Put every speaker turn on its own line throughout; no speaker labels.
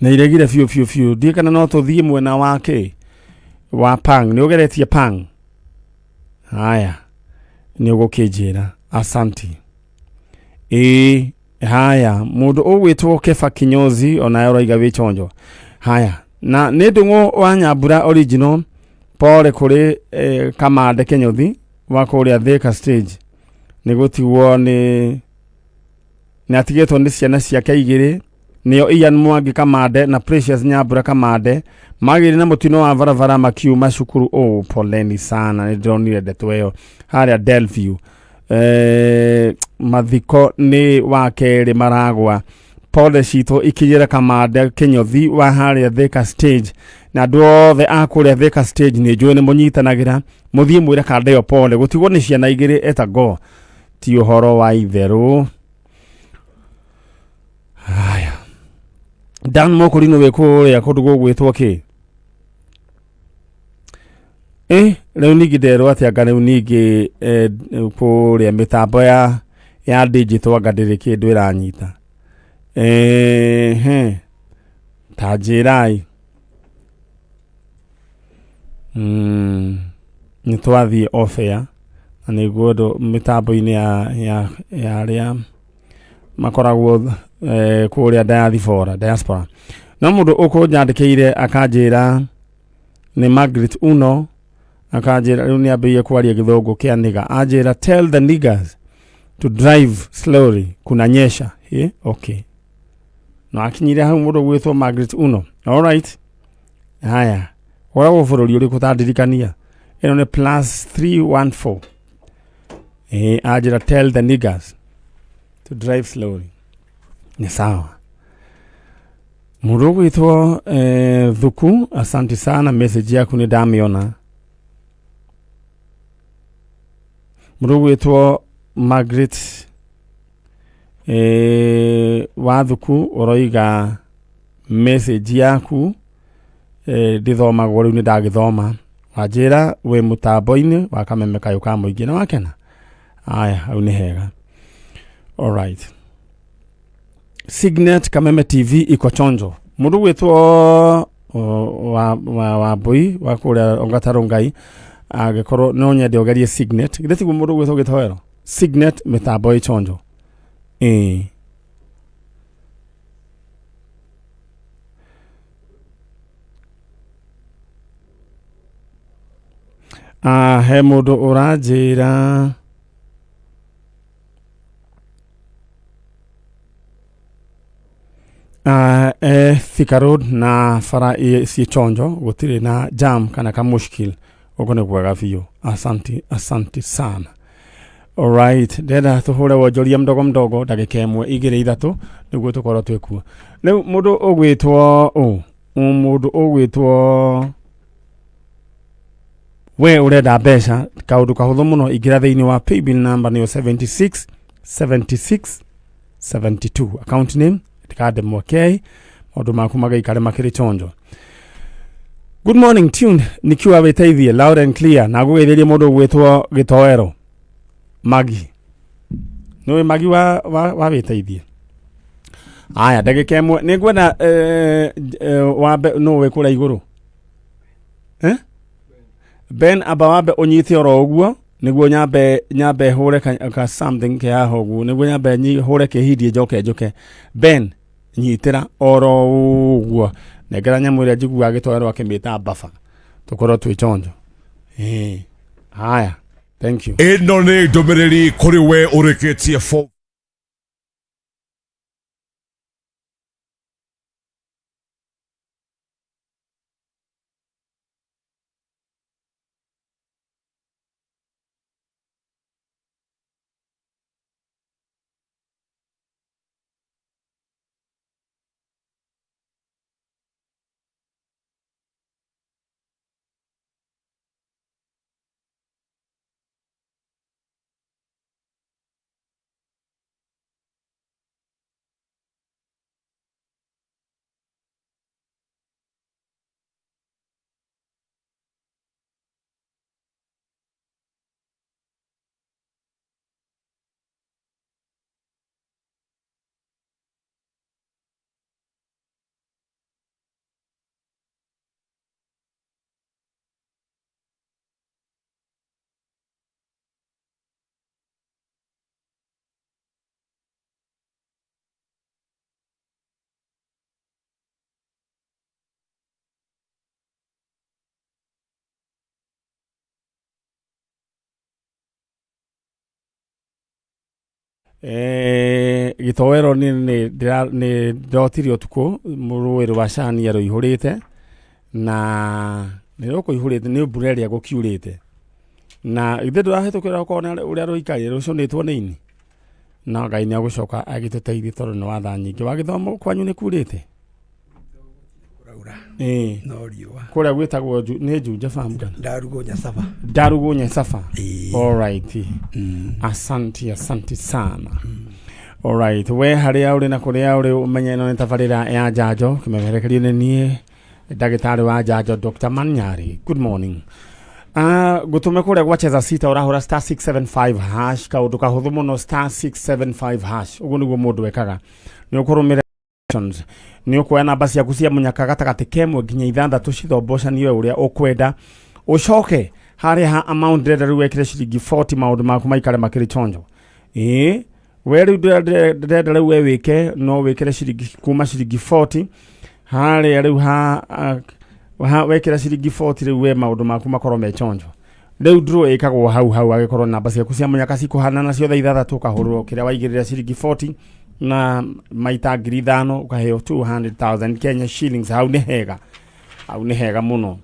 Nĩ iregire biũ biũ biũ. Ndiĩ kana no tũthiĩ mwena wa kĩ wa Pang. Nĩ ũgeretie Pang? Haya, nĩ ũgũkĩnjĩra. Asanti. Ĩĩ, haya, mũndũ ũgwĩtwo Kefa Kinyozi onawe ũraiga wĩ chonjo. Haya, na nĩ Ndũng'ũ wa Nyambura original, pole kũrĩ Kamande Kĩnyũthi wa kũrĩa Thika stage nĩ gũtigwo nĩ nĩ atigĩtwo nĩ ciana ciake igĩrĩ nĩo Ian Mwangi Kamande na Precious Nyambura Kamande magĩire na mũtino wa barabara makiuma cukuru. Oh, poleni sana, nĩ ndĩronire ndeto ĩyo harĩa Delview. Mathiko nĩ wa kerĩ maragwa. Pole citũ ikinyĩre Kamande Kĩnyothi wa harĩa Thika stage na andũ othe a kũrĩa Thika stage nĩ njũĩ nĩ mũnyitanagĩra, mũthiĩ mwĩre kanda ĩyo pole, gũtigwo nĩ ciana igĩrĩ etagwo ti ũhoro wa itherũ. Haya, Dan Mokorino wĩ kũrĩa kũndũ gũgwĩtwo kĩ? Rĩu ningĩ nderwo atĩ anga rĩu ningĩ kũrĩa mĩtambo ya digital anga ndĩrĩ kĩndũ ĩranyita. He ta njĩrai. Nĩ twathiĩ off air na nĩguo ũndũ mĩtambo-inĩ ya arĩa makoragwo kũrĩa diaspora. No mũndũ ũkũnyandĩkĩire akanjĩra nĩ Margaret Uno, akanjĩra rĩu nĩ ambĩrĩirie kwaria gĩthũngũ kĩa nigga, anjĩra tell the niggas to drive slowly kunanyesha. Okay, no akinyire hau mũndũ gwĩtwo Margaret Uno. All right, haya, ũkoragwo bũrũri ũrĩkũ ta ndirikania? Ĩno nĩ plus 314. Anjĩra tell the niggas to drive slowly. Nĩ sawa. Mũndũ ũgwĩtwo Thuku, asante sana, message yaku nĩ ndamĩona. Mũndũ ũgwĩtwo Margaret wa Thuku ũroiga message yaku ndĩthomagwo rĩu nĩ ndagĩthoma. Wanjĩra wĩ mũtambo-inĩ wa Kameme Kayũ ka Mũingĩ, nĩ wakena? Aya, hau nĩ hega. Alright. Signet Kameme TV iko chonjo. Mũndũ gwĩtwo wa Mbui wa kũrĩa Ongata Rongai angĩkorwo no nyende ũgerie Signet. Githĩ tiguo mũndũ gwĩtwo gĩtoero? Signet mĩtambo ĩ chonjo. Ĩĩ. He mũndũ ũranjĩra Thika Road na bara ciĩ chonjo, gũtirĩ na jam kana kamushkil, ũguo nĩ kwega biũ. Asanti, asanti sana. Alright, ndĩrenda tũhũre wonjoria mdogo mdogo ndagĩka ĩmwe igĩrĩ ithatũ nĩguo tũkorwo twĩ kuo. Rĩu mũndũ ũgwĩtwo ũ, mũndũ ũgwĩtwo we ũrenda mbeca, kaũndũ kahũthũ mũno, ingĩra thĩinĩ wa paybill number nĩyo 76 76 72, account name ndikandemwa K, maũndũ maku magaikare makĩrĩ chonjo. Good morning, tuned nikiwa wĩteithie loud and clear na ngũgeithĩrie mũndũ ũgwĩtwo gĩtoero Magi. Nĩũĩ Magi wa wĩteithie? Aya, ndagĩka ĩmwe nĩ ngwenda wambe nũ wĩ kũrĩa igũrũ? Ben, amba wambe ũnyite oro ũguo nĩguo nyambe hũre ka something ke haha ũguo nĩguo nyambe hũre kĩhindie njoke njũke. Ben, nyitĩra oro ũguo, nengera nyamũ ĩrĩa njiguaga gĩtoero akĩmĩta baba, tũkorwo twĩ chonjo. Haya, thank you.
Ĩno nĩ ndũmĩrĩri kũrĩ we ũrĩkĩtie form
Gĩtoero nĩ ndotire ũtukũ rũĩ rwa Cania rũihũrĩte na nĩ rũkũihũrĩte nĩ mbura ĩrĩa gũkiurĩte na ithe ndũrahĩtũkĩra ũkona ũrĩa rũikaire rũcũnĩtwo nĩ ini no Ngai nĩ agũcoka agĩtũteithie tondũ nĩ wa tha nyingĩ. Wa gĩthomo kwanyu nĩ kurĩte?
Kũraura.
Ĩĩ.
No riũa.
Kũrĩa gwĩtagwo nĩ Juja farm kana?
Ndarugwo Nyasaba.
Ndarugwo Nyasaba.
Ĩĩ.
All right. Asante, asante sana. All right. We harĩa ũrĩ na kũrĩa ũrĩ ũmenye ĩno nĩ tabarĩra ya njanjo kĩmemerekerio nĩ niĩ ndagĩtarĩ wa njanjo Dr. Manyari. Good morning. Ngũtũme kũrĩa gwa cheza sita ũrahũra star 675 hash kaũndũ kahũthũ mũno star 675 hash ũguo nĩguo mũndũ ekaga nĩ ũkũrũmĩrĩra instructions. Nĩ ũkuoya namba ciaku cia mũnyaka gatagatĩ kemwe nginya ithathatũ cithombocanie ũrĩa ũkwenda ũcoke harĩa ha amount ndĩrenda rĩu wekĩre ciringi 40 maũndũ maku maikare makĩrĩ chonjo. Ĩĩ we rĩu ndĩrenda rĩu we wĩke no wĩkĩre ciringi kuma ciringi 40 harĩa rĩu ha wekĩra ciringi 40 rĩu we maũndũ maku makorwo me chonjo. Rĩu draw ĩkagwo hau hau agĩkorwo namba ciaku cia mũnyaka cikũhanana ciothe ithathatũ ũkahũrwo kĩrĩa waigĩrĩra ciringi 40 na maita 5,000 ũkaheo 200,000 Kenya shillings. Hau nĩ hega, hau nĩ hega mũno.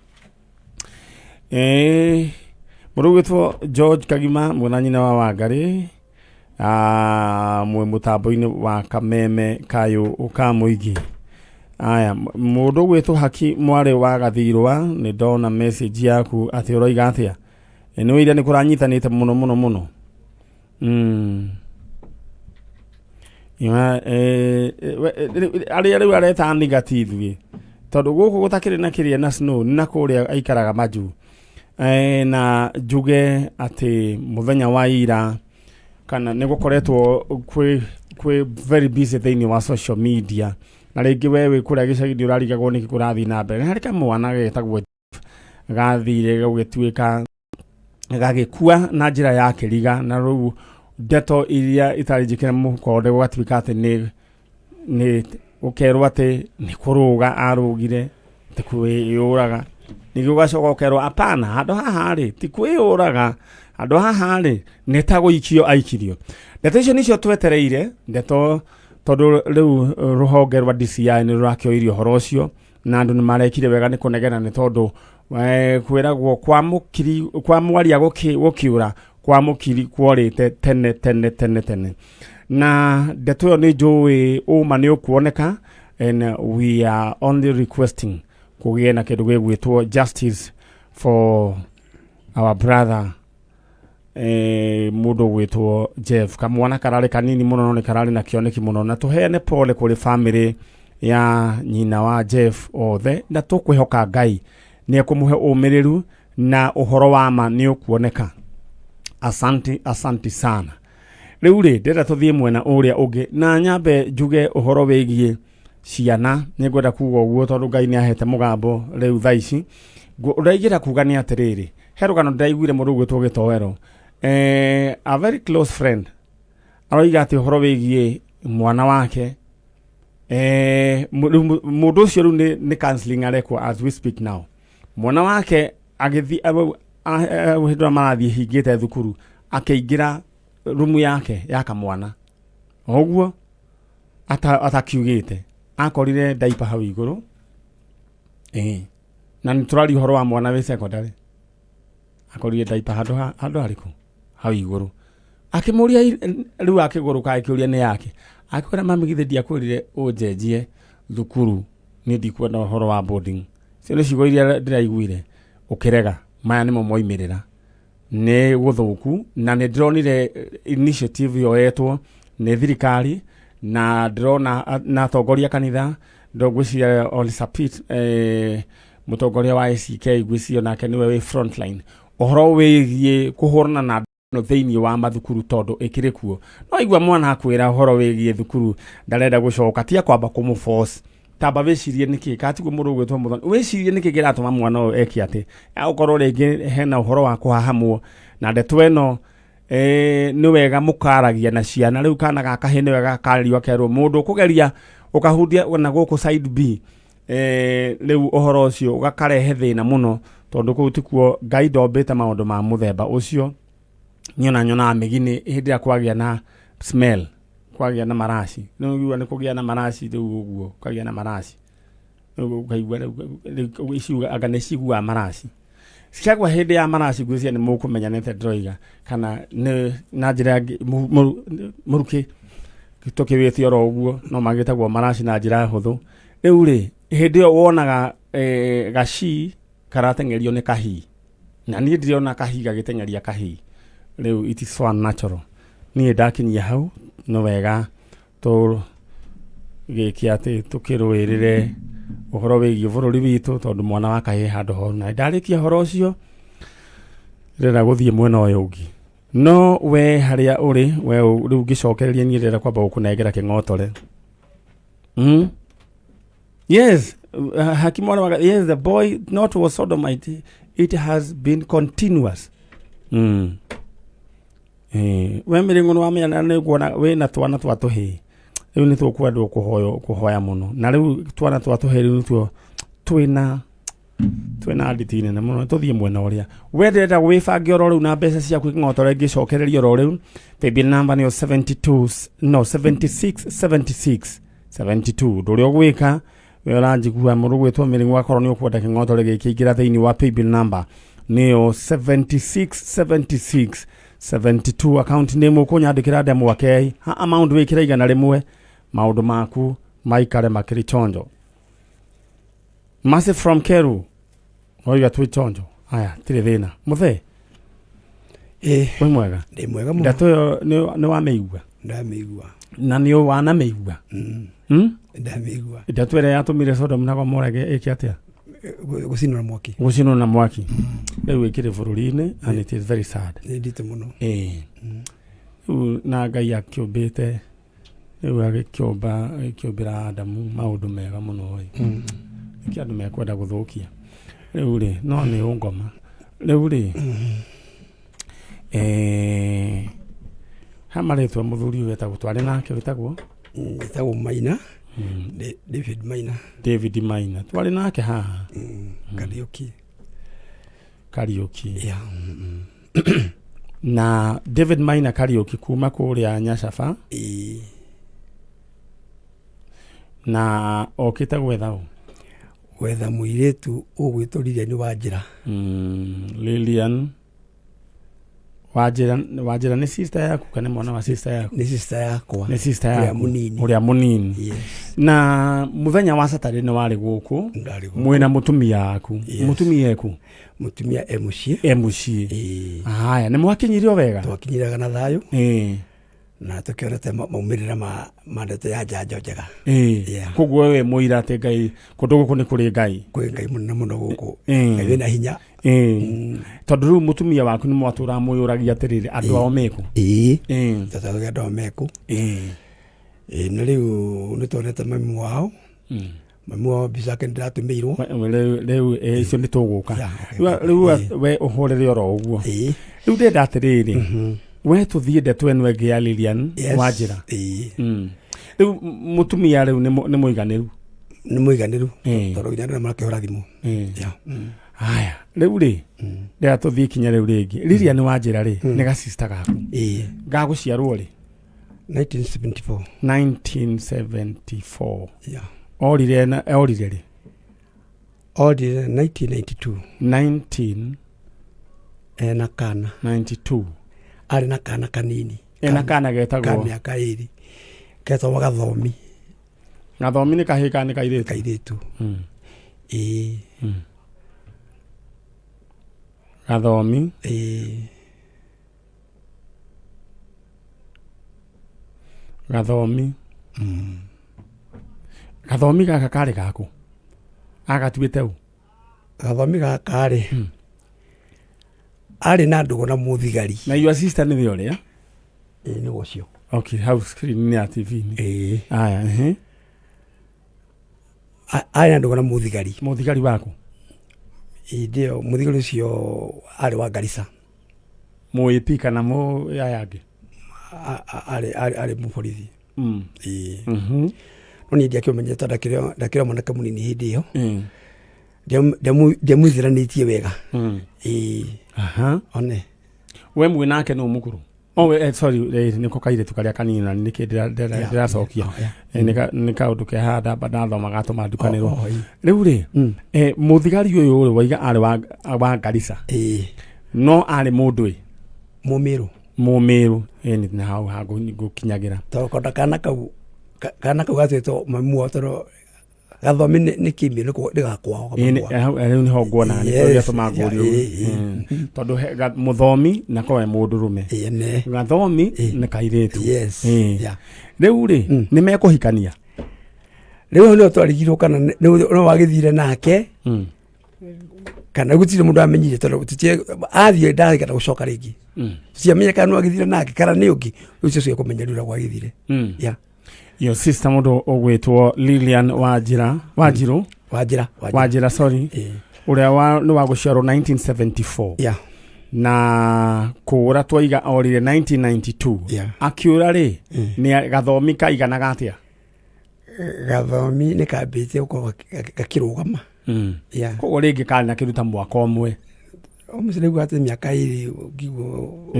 Mũndũ ũgwĩtwo George Kagima mwana nyina wa Wangarĩ mwĩ mũtambo-inĩ wa Kameme Kayũ ka Mũingĩ. Aya, mũndũ ũgwĩtwo Haki mwarĩ wa Gathirwa nĩ ndona message yaku atĩ ũroiga atĩa? Nĩ wĩire nĩ kũranyitanĩte mũno mũno mũno. Arĩa rĩu areta niga ti ithuĩ tondũ gũkũ gũtakĩrĩ na kĩrĩa na snow na kũrĩa aikaraga majuu. Na njuge atĩ mũthenya wa ira kana nĩ gũkoretwo kwĩ very busy thĩinĩ wa social media na rĩngĩ we wĩ kũrĩa gĩcagi nĩ ũrarigagwo nĩkĩ kũrathiĩ na mbere. Nĩ harĩ kamwana getagwo gathire gũgĩtuĩka gagĩkua na njĩra ya kĩriga na rĩu ndeto iria itarĩ njĩkĩre mũkonde gũgatuĩka atĩ nĩ ũkerwo atĩ nĩ kũrũga arũgire ti kwĩyũraga, ningĩ ũgacoka ũkerwo apana handũ haha rĩ ti kwĩyũraga, handũ haha rĩ nĩ ta gũikio aikirio. Ndeto icio nĩcio twetereire ndeto tondũ rĩu rũhonge rwa DCI nĩ rũrakĩoirie ũhoro ũcio na andũ nĩ marekire wega nĩ kũnegena nĩ tondũ kwĩragwo kwa mũkiri kwa mwaria gũkĩũra kwa mũkiri kworĩte tene tene tene tene na ndeto ĩyo nĩ njũĩ ũma nĩ ũkuoneka and we are only requesting kũgĩe na kĩndũ gĩgwĩtwo justice for our brother mũndũ ũgwĩtwo Jeff. Kamwana kararĩ kanini mũno no nĩ kararĩ na kĩoneki mũno na tũheane pole kũrĩ family ya nyina wa Jeff othe na tũkwĩhoka Ngai nĩ ekũmũhe ũmĩrĩru na ũhoro wa ma nĩ ũkuoneka. Asanti, asanti sana. Rĩu rĩ ndĩrenda tũthiĩ mwena ũrĩa ũngĩ na nyambe njuge ũhoro wĩgiĩ ciana. Nĩ ngwenda kuga ũguo tondũ Ngai nĩ ahete mũgambo rĩu thaa ici. Ũrĩa ingĩenda kuga nĩ atĩrĩrĩ, he rũgano ndĩraiguire mũndũ ũgwĩtwo Gĩtoero, a very close friend aroiga atĩ ũhoro wĩgiĩ mwana wake, rĩu mũndũ ũcio rĩu nĩ counseling arekwo as we speak now. Mwana wake agĩthiĩ hĩndĩ ĩrĩa marathiĩ hingĩte thukuru akĩingĩra rumu yake ya kamwana ũguo atakiugĩte akorire diaper hau igũrũ. Na nĩ tũraria ũhoro wa mwana wĩ secondary akorire diaper handũ harĩkũ hau igũrũ akĩmũria rĩu akĩgũrũka akĩũria nĩ yake akĩra mami githĩ ndiakwĩrire ũnjenjie thukuru niĩ ndikwenda ũhoro wa boarding. Icio nĩ ciugo iria ndĩraiguire ũkĩrega maya nĩmo moimĩrĩra nĩ gũthũku na nĩ ndĩronire initiative yoetwo nĩ thirikari na ndĩrona na atongoria kanitha ngwĩciria Olisapit mũtongoria wa ACK ngwĩciria nake nĩwe wĩ frontline ũhoro wĩgiĩ kũhũrana na no thĩinĩ wa mathukuru tondũ ĩkĩrĩ kuo. No igua mwana akwĩra ũhoro wĩgiĩ thukuru ndarenda gũcoka tia kwamba kũmũ force tamba wĩcirie nĩkĩ katiguo mũndũ ũgwĩtwo mũthoni wĩcirie nĩkĩ kĩratũma mwana ũyũ eke atĩ agũkorwo rĩngĩ hena ũhoro wa kũhahamwo na ndeto ĩno nĩ wega mũkaragia na ciana rĩu kana gaka kahĩĩ nĩ wega gakarĩrio akerwo mũndũ ũkũgeria ũkahundia na gũkũ side B rĩu ũhoro ũcio ũgakarehe thĩna mũno tondũ kũu tikuo Ngai ndombĩte maũndũ ma mũthemba ũcio. Niĩ ona nyonaga mĩgini hĩndĩ ĩrĩa kwagĩa na Smell kwagĩa na maraci, nĩ nĩ kũgĩa na maraci rĩu ũguo, kũgĩa na maraci rĩu ũkaigua rĩu ici anga nĩ ciguaga maraci ciagwa hĩndĩ ya maraci. Ngwĩciria nĩ mũkũmenya nĩ ndĩroiga kana nĩ na njĩra ĩngĩ mũrukĩ tũkĩwĩte oro ũguo, no magĩtagwo maraci na njĩra hũthũ. Rĩu rĩ, hĩndĩ ĩyo wonaga gaci karateng'erio nĩ kahii, na niĩ ndirona kahii gagĩteng'eria kahii. Rĩu it is so unnatural. Niĩ ndakinyia hau, nĩ wega tũgĩke atĩ tũkĩrũĩrĩre ũhoro wĩgiĩ bũrũri witũ, tondũ mwana wa kahĩĩ handũ horu. Na ndarĩkia ũhoro ũcio, ndĩrenda gũthiĩ mwena ũyũ ũngĩ. No we harĩa ũrĩ we rĩu ngĩcokereria, niĩ ndĩrenda kwamba gũkũnengera kĩng'otore. Yes, hakimu wana yes, the boy not was sodomite. It has been continuous. We mĩrĩng'ũ nĩ wamenya na nĩ nguona wĩna twana twa tũhĩĩ. Rĩu nĩ tũkwendwo kũhoyo kũhoya mũno. Na rĩu twana twa tũhĩĩ rĩu nĩtuo twĩna nditi nene mũno. Tũthiĩ mwena ũrĩa we ndĩrenda wĩbange oro rĩu na mbeca ciaku kĩng'otore ngĩcokereria oro rĩu. Paybill number nĩyo 72, no, 76 76 72. Ndũrĩa ũgwĩka we ũranjigua, mũndũ gwĩtwo mĩrĩng'ũ, akorwo nĩ ũkwenda kĩng'otore gĩkĩ, ingĩra thĩinĩ wa paybill number nĩyo 76 76 72, account name ũkũnyandĩkĩra ndemwa K, ha amount wĩkĩre 100, maũndũ maku maikare makĩrĩ chonjo. Mercy from Keru oiga twĩ chonjo. Aya, tirĩ thĩna mũthee.
Ĩ.
Wĩ mwega?
Ndĩ mwega mũno.
Ndeto ĩyo nĩ wamĩigua?
Ndamĩigua.
Na nĩ wanamĩigua?
Mm. Ndamĩigua.
Ndeto ĩrĩa yatũmire Sodom na Gomora ĩke atĩa?
Gũcinwo na mwaki.
Gũcinwo na mwaki. Rĩu ĩkĩrĩ bũrũri-inĩ and it is very sad.
Nĩ nditũ mũno.
Ĩĩ, rĩu na Ngai akĩũmbĩte, rĩu agĩkĩũmba, agĩkĩũmbĩra Adamu maũndũ mega mũno ĩ. Nĩkĩ andũ mekwenda gũthũkia rĩu rĩ? No nĩ ũngoma rĩu rĩ, ha marĩtwa mũthuri ũyũ wetagwo, twarĩ nake, wĩtagwo?
Ĩtagwo Maina. David Maina.
David Maina twarĩ nake haha.
Kariũki.
Kariũki.
Yeah.
Na David Maina Kariũki kuma kũrĩa Nyacaba.
Ĩĩ.
Na okĩte gwetha ũ?
Gwetha mũirĩtu ũgwĩtwo Lilian Wanjĩra.
Lilian Wanjĩra. Wanjĩra nĩ sister yaku kana nĩ mwana wa sister yaku?
Nĩ sister yakwa.
Nĩ sister
ũrĩa
yaku.
Mũnini.
Ũrĩa mũnini.
Yes.
Na mũthenya wa Saturday nĩ warĩ gũkũ?
Ndarĩ gũkũ.
Mwĩna mũtumia waku?
Yes.
Mũtumia eku?
Mũtumia e mũciĩ.
E mũciĩ.
Ĩĩ.
Haya, nĩ mwakinyire o wega?
Twakinyiraga na thayũ na tũkĩonete maumĩrĩra ma ndeto ya njanjo njega. Yeah.
Koguo we mũira atĩ Ngai kũndũ gũkũ nĩ kũrĩ Ngai?
Kwĩ Ngai mũnene mũno gũkũ. Ngai wĩna hinya.
Tondũ rĩu mũtumia waku nĩ mwatũraga mwĩyũragia atĩrĩrĩ, andũ ao meku?
Ĩĩ, tũtaragia andũ ao meku. Ĩĩ, na rĩu nĩ tuonete mami wao. Mami wao mbica yake nĩndĩratũmĩirwo.
Rĩu icio nĩ tũgũka.
Yeah, okay.
Rĩu we ũhũrĩre oro ũguo. Rĩu ndĩrenda atĩrĩrĩ, we tũthiĩ ndeto ĩno ĩngĩ ya Lilian Wanjĩra.
Ĩĩ.
Rĩu mũtumia rĩu nĩ mũiganĩru?
Nĩ mũiganĩru, tondũ nginya andũ marakĩhũra thimũ. Yeah.
Haya, rĩu rĩ, ndĩra tũthiĩ ikinya rĩu rĩngĩ. Lilian Wanjĩra rĩ, nĩ gacista gaku?
Ĩĩ.
Gagũciarwo rĩ?
1974.
1974.
Yeah.
Orire na orire rĩ?
Orire 1992.
19
Ena kana.
92.
Arĩ na kana kanini.
Ena kana
ka
getagwo?
Mĩaka 2, ketagwo Gathomi.
Gathomi nĩ kahĩĩ kana nĩ kairĩtu?
Kairĩtu. Ĩĩ.
Gathomi.
Ĩĩ.
Gathomi. Gathomi gaka karĩ gaku agatuĩte ũ?
Gathomi gaka rĩ, arĩ na ndũgũ na mũthigari.
Na your sister nĩwe ũrĩa?
Ĩĩ, nĩwe ũcio.
Okay, hau screen-inĩ ya TV-inĩ.
Ĩĩ.
Aya, ehe.
Arĩ na ndũgũ na mũthigari.
Mũthigari waku?
Hĩndĩ ĩyo mũthigari ũcio arĩ wa Garissa.
Mũ AP kana mũ aya angĩ?
Arĩ mũborithi. Ĩĩ. No niĩ ndiakĩũmenyete tondũ ndakĩrĩ o mwanake mũnini hĩndĩ ĩyo. Ndiamwĩthiranĩtie wega. Ĩĩ. One.
We mwĩ nake nũ mũkũrũ? Oh, sorry, nĩko kairĩtu karĩa kanini na nĩkĩ
Yeah.
ndĩracokia.
Oh, yeah.
Nĩ kaũndũ ke haha ndamba ndathoma gatũma ndukanĩrwo.
Oh, oh, ĩĩ.
Rĩu rĩ, mũthigari ũyũ rĩ waiga arĩ wa Garissa,
Ĩĩ.
no arĩ mũndũ ĩ
Mũmĩrũ.
Mũmĩrũ. Nĩ na hau ngũkinyagĩra.
Tondũ konda kana kau kana kau gatuĩtwo mamu wao, tondũ gathomi nĩ kĩmĩ nĩ gakwao.
Hau, rĩu nĩho nguona nĩkĩo gĩatũma ngũrie ũguo. Tondũ mũthomi nako we mũndũrũme,
Ĩĩ,
gathomi nĩ kairĩtu.
Yes.
Rĩu rĩ, nĩ mekũhikania?
Rĩu hau nĩho twarigirwo kana nĩ wagĩthire nake kana gũtirĩ mũndũ amenyire, tondũ athiĩ ndarigana gũcoka rĩngĩ. Tũtiamenye kana nĩ wagĩthire nake kana nĩ ũngĩ. Rĩu cio kũmenya rĩu ũrĩa gwagĩthire. Yeah.
Your sister, mũndũ ũgwĩtwo Lilian Wanjira, Wanjirũ.
Wanjĩra.
Wanjĩra, sorry. Ũrĩa nĩ wa gũciarwo 1974 na kũũra twaiga orire 1992. Akĩũra rĩ, nĩ gathomi kaiganaga atĩa?
Gathomi nĩ kambĩtie gũkorwo gakĩrũgama.
Koguo rĩngĩ karĩ na kĩndũ ta mwaka ũmwe.
Almost rĩu atĩ mĩaka 2 ngiguo.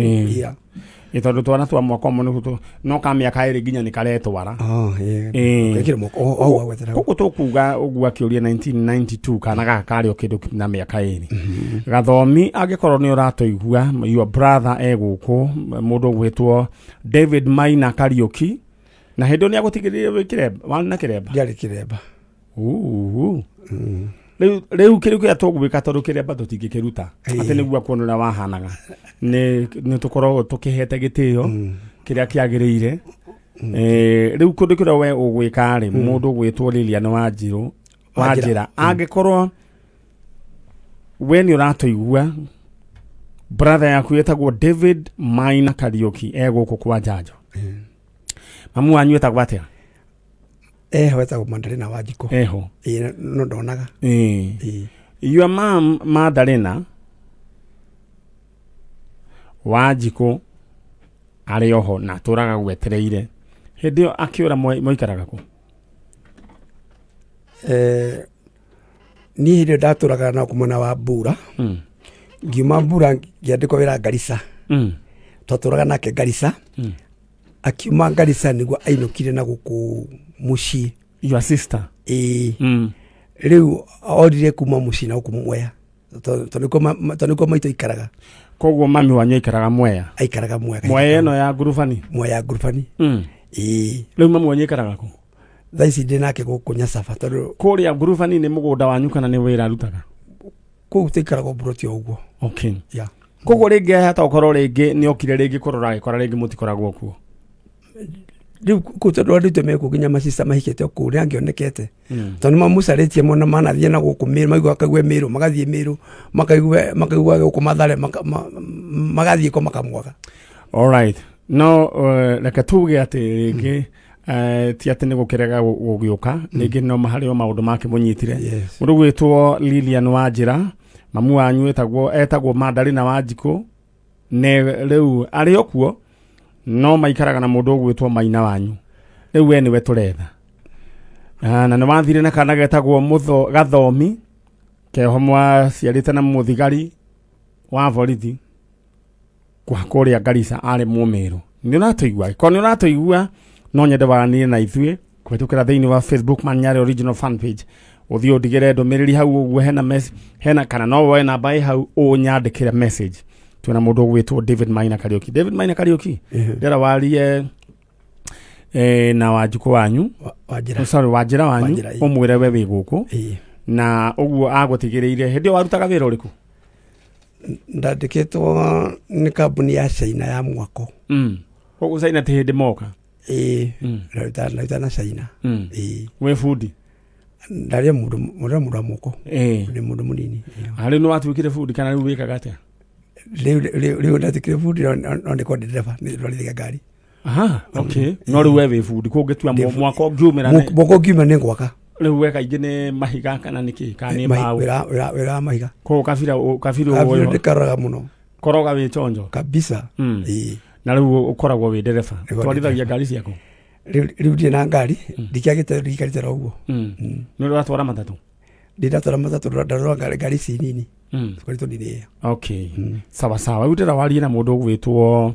Ĩ, tondũ twana twa mwaka ũmwe nĩguo no ka mĩaka 2 nginya nĩ karetwara.
Oh, yeah. Gekĩrĩ mwaka o o wagwetera.
Koguo tũkuga ũguo akĩũria 1992, kana gaka karĩ o kĩndũ na mĩaka 2. Gathomi, angĩkorwo nĩ ũratũigua, your brother e gũkũ, mũndũ ũgwĩtwo David Maina Kariũki, na hĩndĩ ĩyo nĩ agũtigĩrĩire wĩ kĩremba, warĩ na kĩremba?
Ndiarĩ kĩremba.
Uu. Rĩu kĩrĩ kĩrĩa tũgwĩka, tondũ kĩremba tũtingĩkĩruta atĩ nĩguo kuona ũrĩa wahanaga, nĩ tũkoragwo tũkĩhete gĩtĩo kĩrĩa kĩagĩrĩire. Rĩu kũndũ kĩrĩa we ũgwĩka rĩ, mũndũ ũgwĩtwo Lilian Wanjirũ, Wanjĩra, angĩkorwo we nĩ ũratũigua, brother yaku ĩtagwo David Maina Kariũki e gũkũ kwa Njanjo. Mamu wanyu ĩtagwo atĩa?
Eho, etagwo Mandarina Wanjikũ.
Eho?
Ĩĩ, no ndonaga. Ĩĩ.
Your mom Madalena Wanjikũ arĩ oho na atũraga gwetereire. Hĩndĩ ĩyo akĩũra mwaikaraga kũ?
Niĩ hĩndĩ ĩyo ndatũraga na mwena wa Mbura. Ngiuma Mbura ngĩandĩkwo wĩra Garissa. Twatũraga nake Garissa. Akiuma Garissa nĩguo ainũkire na gũkũ mũciĩ.
Your sister?
Ĩĩ. Rĩu orire kuma mũciĩ na gũkũ Mwea, tondũ nĩkuo maitũ aikaraga.
Koguo mami wanyu aikaraga Mwea?
Aikaraga Mwea.
Mwea ĩno ya ngurubani?
Mwea ya ngurubani. Ĩĩ.
Rĩu mami wanyu aikaraga kũ?
Thaa ici ndĩ nake gũkũ Nyacaba tondũ
Kũrĩa ngurubani nĩ mũgũnda wanyu kana nĩ wĩra arutaga?
Kũu tũikaraga mburoti o ũguo. Yeah.
Koguo rĩngĩ hata ũkorwo rĩngĩ nĩ okire rĩngĩ kũrora, agĩkora rĩngĩ mũtikoragwo kuo.
Rĩu kũu tondũ andũ aitũ mekuo, nginya macista mahikĩte o kũu, nĩ angĩonekete, tondũ nĩ mamũcarĩtie mũno, manathiĩ na gũkũ Mĩrũ, maigua makaigua Mĩrũ, magathiĩ Mĩrũ, makaigua makaigua gũkũ Mathare, magathiĩ kũ makamwaga.
Alright, no reke tuge atĩ rĩngĩ ti atĩ nĩ gũkĩrega gũgĩũka rĩngĩ, no harĩ o maũndũ makĩmũnyitire. Mũndũ gwĩtwo Lilian Wanjĩra, mamu wanyu etagwo Mandarina Wanjikũ, ne rĩu arĩ o kuo, no maikaraga na mũndũ ũgwĩtwo Maina wanyu. Rĩu we nĩwe tũretha. Ah, na nĩ wathire na kana getagwo mũtho gathomi keho mwaciarĩte na mũthigari wa borithi kwa kũrĩa Garissa, arĩ Mũmĩrũ. Nĩ ũratũigua? Korwo nĩ ũratũigua, no nyende waranĩrie na ithuĩ kũhĩtũkĩra thĩinĩ wa Facebook Manyare Original fan page. Ũthiĩ ũndigĩre ndũmĩrĩri hau ũguo, hena hena kana no woe namba ĩ hau ũnyandĩkĩre message. Twĩna mũndũ ũgwĩtwo David Maina Kariũki. David Maina Kariũki, ndĩra warie na Wanjikũ wanyu.
Wanjĩra.
Sorry, Wanjĩra wanyu.
Wanjĩra, ĩĩ.
Ũmwĩre we wĩ gũkũ na ũguo agũtigĩrĩire. Hĩndĩ ĩyo warutaga wĩra ũrĩkũ?
Ndandĩkĩtwo nĩ kambuni ya China ya mwako.
Koguo China ti hĩndĩ moka?
Ĩĩ. Ndaruta na China. Ĩĩ.
Wĩ bundi?
Ndarĩ mũndũ wa moko. Nĩ mũndũ mũnini.
Rĩu nĩ watuĩkire bundi kana rĩu wĩkaga atĩa?
Rĩu ndatuĩkire bundi, no nĩ kwa ndereba, nĩ ndwarithagia ngari.
Aha, okay. No rĩu we wĩ bundi, kũngĩtua mwako ũngiumĩra
Mwako ũngiumĩra nĩ ngwaka.
Rĩu we kaingĩ nĩ mahiga kana nĩ kĩ, kana nĩ mbaũ?
Wĩra wa mahiga.
Koguo kabira kabira
Kabira
ũyũ
ndĩkaroraga mũno.
Koroga wĩ chonjo.
Kabisa. Ĩĩ.
Na rĩu ũkoragwo wĩ ndereba?
Nĩguo.
Twarithagia ngari ciaku?
Rĩu ndirĩ na ngari, ndikĩagĩte, ndikarĩte ro ũguo.
Nĩ ũratwara matatũ?
Ndindatwara matatũ, ndarora ngari ici nini. Tũkari tũnini, ĩĩ.
Okay, sawa sawa. Rĩu ndĩra warie na mũndũ ũgwĩtwo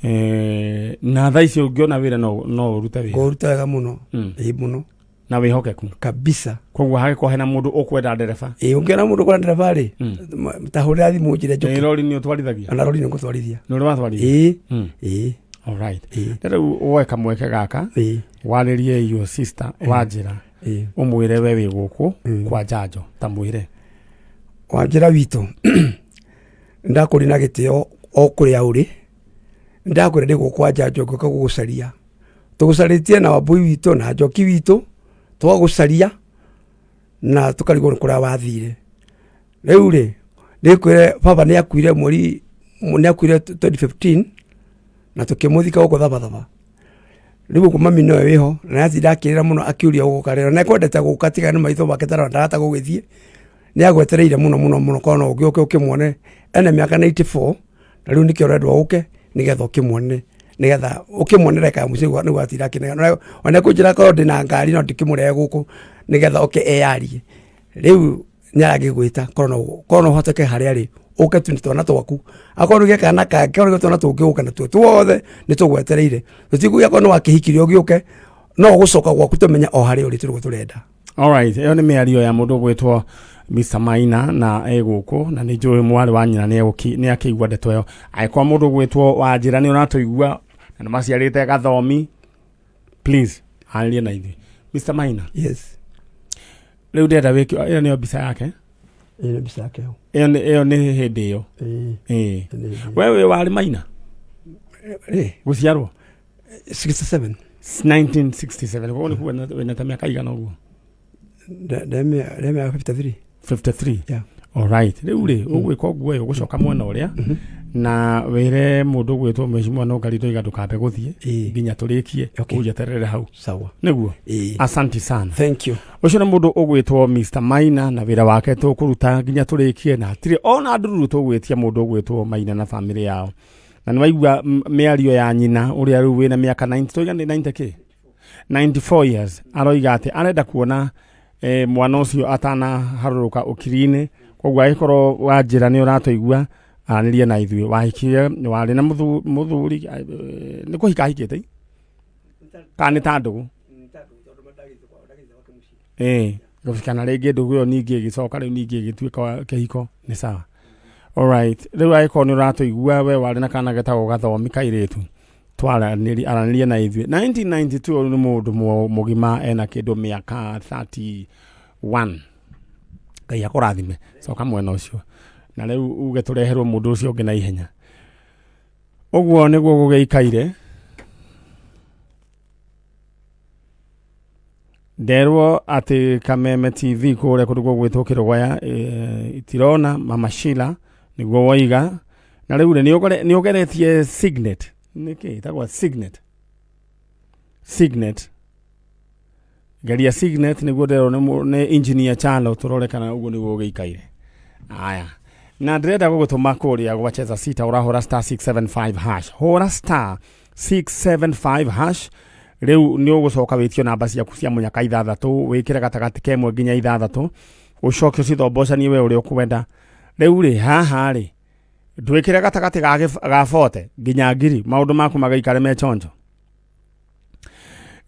Eh, na thaa ici ũngĩona wĩra no no ũrute wĩra.
Ngũruta wega mũno. Ĩĩ mũno.
Na wĩhokeku.
Kabisa.
Koguo hagĩkorwo hena mũndũ ũkwenda ndereba.
Ĩĩ, ũngĩona mũndũ ũkwenda ndereba rĩ, ta hũrĩra thimũ njĩre njũke.
Ĩ rori nĩ ũtwarithagia?
Ona rori nĩ ngũtwarithia.
Nĩ ũrĩ watwarithia?
Ĩĩ. Ĩĩ.
Alright.
Ĩĩ.
Na rĩu woe kamweke gaka
Ĩĩ.
warĩrie your sister Wanjĩra,
Ĩĩ.
ũmwĩre we wĩ gũkũ kwa njanjo, ta mwĩre.
Wanjĩra witũ, ndakũri na gĩtĩo o kũrĩa ũrĩ, ndakwĩra ndĩ gũkũ kwa njanjo ngĩũka gũgũcaria. Tũgũcarĩtie na Wambũi witũ na Njoki witũ, twagũcaria na tũkarigwo nĩ kũrĩa wathire. Rĩu rĩ, ndĩkwĩre baba nĩ akuire mweri, nĩ akuire 2015 na tũkĩmũthika gũkũ Thabathaba. Rĩu gũkũ mami nowe wĩho na nĩatinda akĩrĩra mũno akĩũria ũgũka rĩ, na nĩekwendete gũka tiga nĩ maitho make tarora ndarahota gũgĩthiĩ. Nĩ agwetereire mũno mũno mũno korwo no ũgĩũke ũkĩmuone. Ena mĩaka 94 na rĩu nĩkĩo ũrendwo ũke nĩgetha ũkĩmuone, nĩgetha ũkĩmuonere ka mũciĩ nĩguo atinda akĩnegena. Ona ekũnjĩra korwo ndĩna ngari no ndĩkĩmũrehe gũkũ nĩgetha oke eyarie. Rĩu nĩ aragĩgwĩta korwo no korwo no ũhoteke harĩa arĩ ũke tu nĩ twana twaku, akorwo nĩ kana kangĩ, korwo nĩ twana tũngĩ ũke natuo tuothe nĩ tũgwetereire. Tũtikuga akorwo nĩ wakĩhikirie ũgĩũke, no ũgũcoka gwaku tũmenye o harĩa ũrĩ tũrĩguo tũrenda.
Alright, ĩyo nĩ mĩario ya mũndũ ũgwĩtwo Mr. Maina na e gũkũ na nĩ njũĩ mwarĩ wa nyina nĩ akĩigua ndeto ĩyo. Angĩkorwo mũndũ ũgwĩtwo Wanjĩra nĩ ũratũigua na nĩ maciarĩte Gathomi, please arĩrie na ithuĩ. Mr. Maina.
Yes.
Rĩu ndĩrenda wĩke, ĩyo nĩyo mbica yake.
Ĩyo nĩ mbica yake ĩyo.
Ĩyo nĩ ĩyo nĩ hĩndĩ ĩyo.
Ĩĩ.
Ĩĩ.
Ĩyo nĩ hĩndĩ ĩyo.
We wĩ warĩ Maina?
Rĩ.
Gũciarwo?
67.
1967. Koguo nĩ kuga wĩna ta mĩaka igana ũguo?
Ndemĩa 53.
53.
Yeah.
Alright. Rĩu rĩ, ũgwĩka ũguo ĩ, ũgũcoka mwena ũrĩa na wĩre mũndũ ũgwĩtwo mheshimiwa no ngari ndoiga ndũkambe gũthiĩ nginya tũrĩkie ũnjeterere hau.
Sawa.
Nĩguo?
Ĩĩ.
Asanti sana.
Thank you.
Ũcio nĩ mũndũ ũgwĩtwo Mr. Maina na wĩra wake tũkũruta nginya tũrĩkie na hatirĩ ona ndururu tũgwĩtia mũndũ ũgwĩtwo Maina na famĩlĩ yao. Na nĩ waigua mĩario ya nyina ũrĩa rĩu wĩna mĩaka 90, tũiga nĩ 90 kĩ? 94 years aroiga atĩ arenda kuona mwana ũcio atanaharũrũka ũkiri-inĩ. Koguo angĩkorwo Wanjĩra nĩ ũratũigua, aranĩria na ithuĩ. Wahikire, warĩ na mũthuri, nĩ kũhika ahikĩte kana nĩ ta ndũgũ? Ĩĩ, kana rĩngĩ ndũgũ ĩyo ningĩ ĩgĩcoka rĩu ningĩ ĩgĩtuĩka kĩhiko, nĩ sawa. Alright, rĩu angĩkorwo nĩ ũratũigua we warĩ na kana getagwo Gathomi kairĩtu, twaranĩria, aranĩria na ithuĩ. 1992 ũyũ nĩ mũndũ mũgima ena kĩndũ mĩaka 31. Ngai akũrathime, coka mwena ũcio. Na rĩu uge tũreherwo mũndũ ũcio ũngĩ na ihenya. Ũguo nĩguo gũgĩikaire. Nderwo atĩ Kameme TV kũrĩa kũndũ gũgwĩtwo Kĩrũgwaya, itirona Mama Sheila nĩguo woiga. Na rĩu rĩ, nĩ ũgeretie Signet. Nĩ kĩ ĩtagwo Signet? Signet. Geria Signet nĩguo nderwo nĩ engineer Chalo tũrore kana ũguo nĩguo ũgĩikaire. Aya. Na ndĩrenda gũgũtũma kũrĩa gwa Cheza Sita ũrahũra star 675 hash. Hũra star 675 hash. Rĩu nĩ ũgũcoka wĩtio namba ciaku cia mũnyaka ithathatũ, wĩkĩre gatagatĩ ka ĩmwe nginya ithathatũ, ũcoke ũcithombocanie we ũrĩa ũkwenda. Rĩu rĩ, haha rĩ, ndwĩkĩre gatagatĩ ga 40 nginya ngiri, maũndũ maku magaikare me chonjo.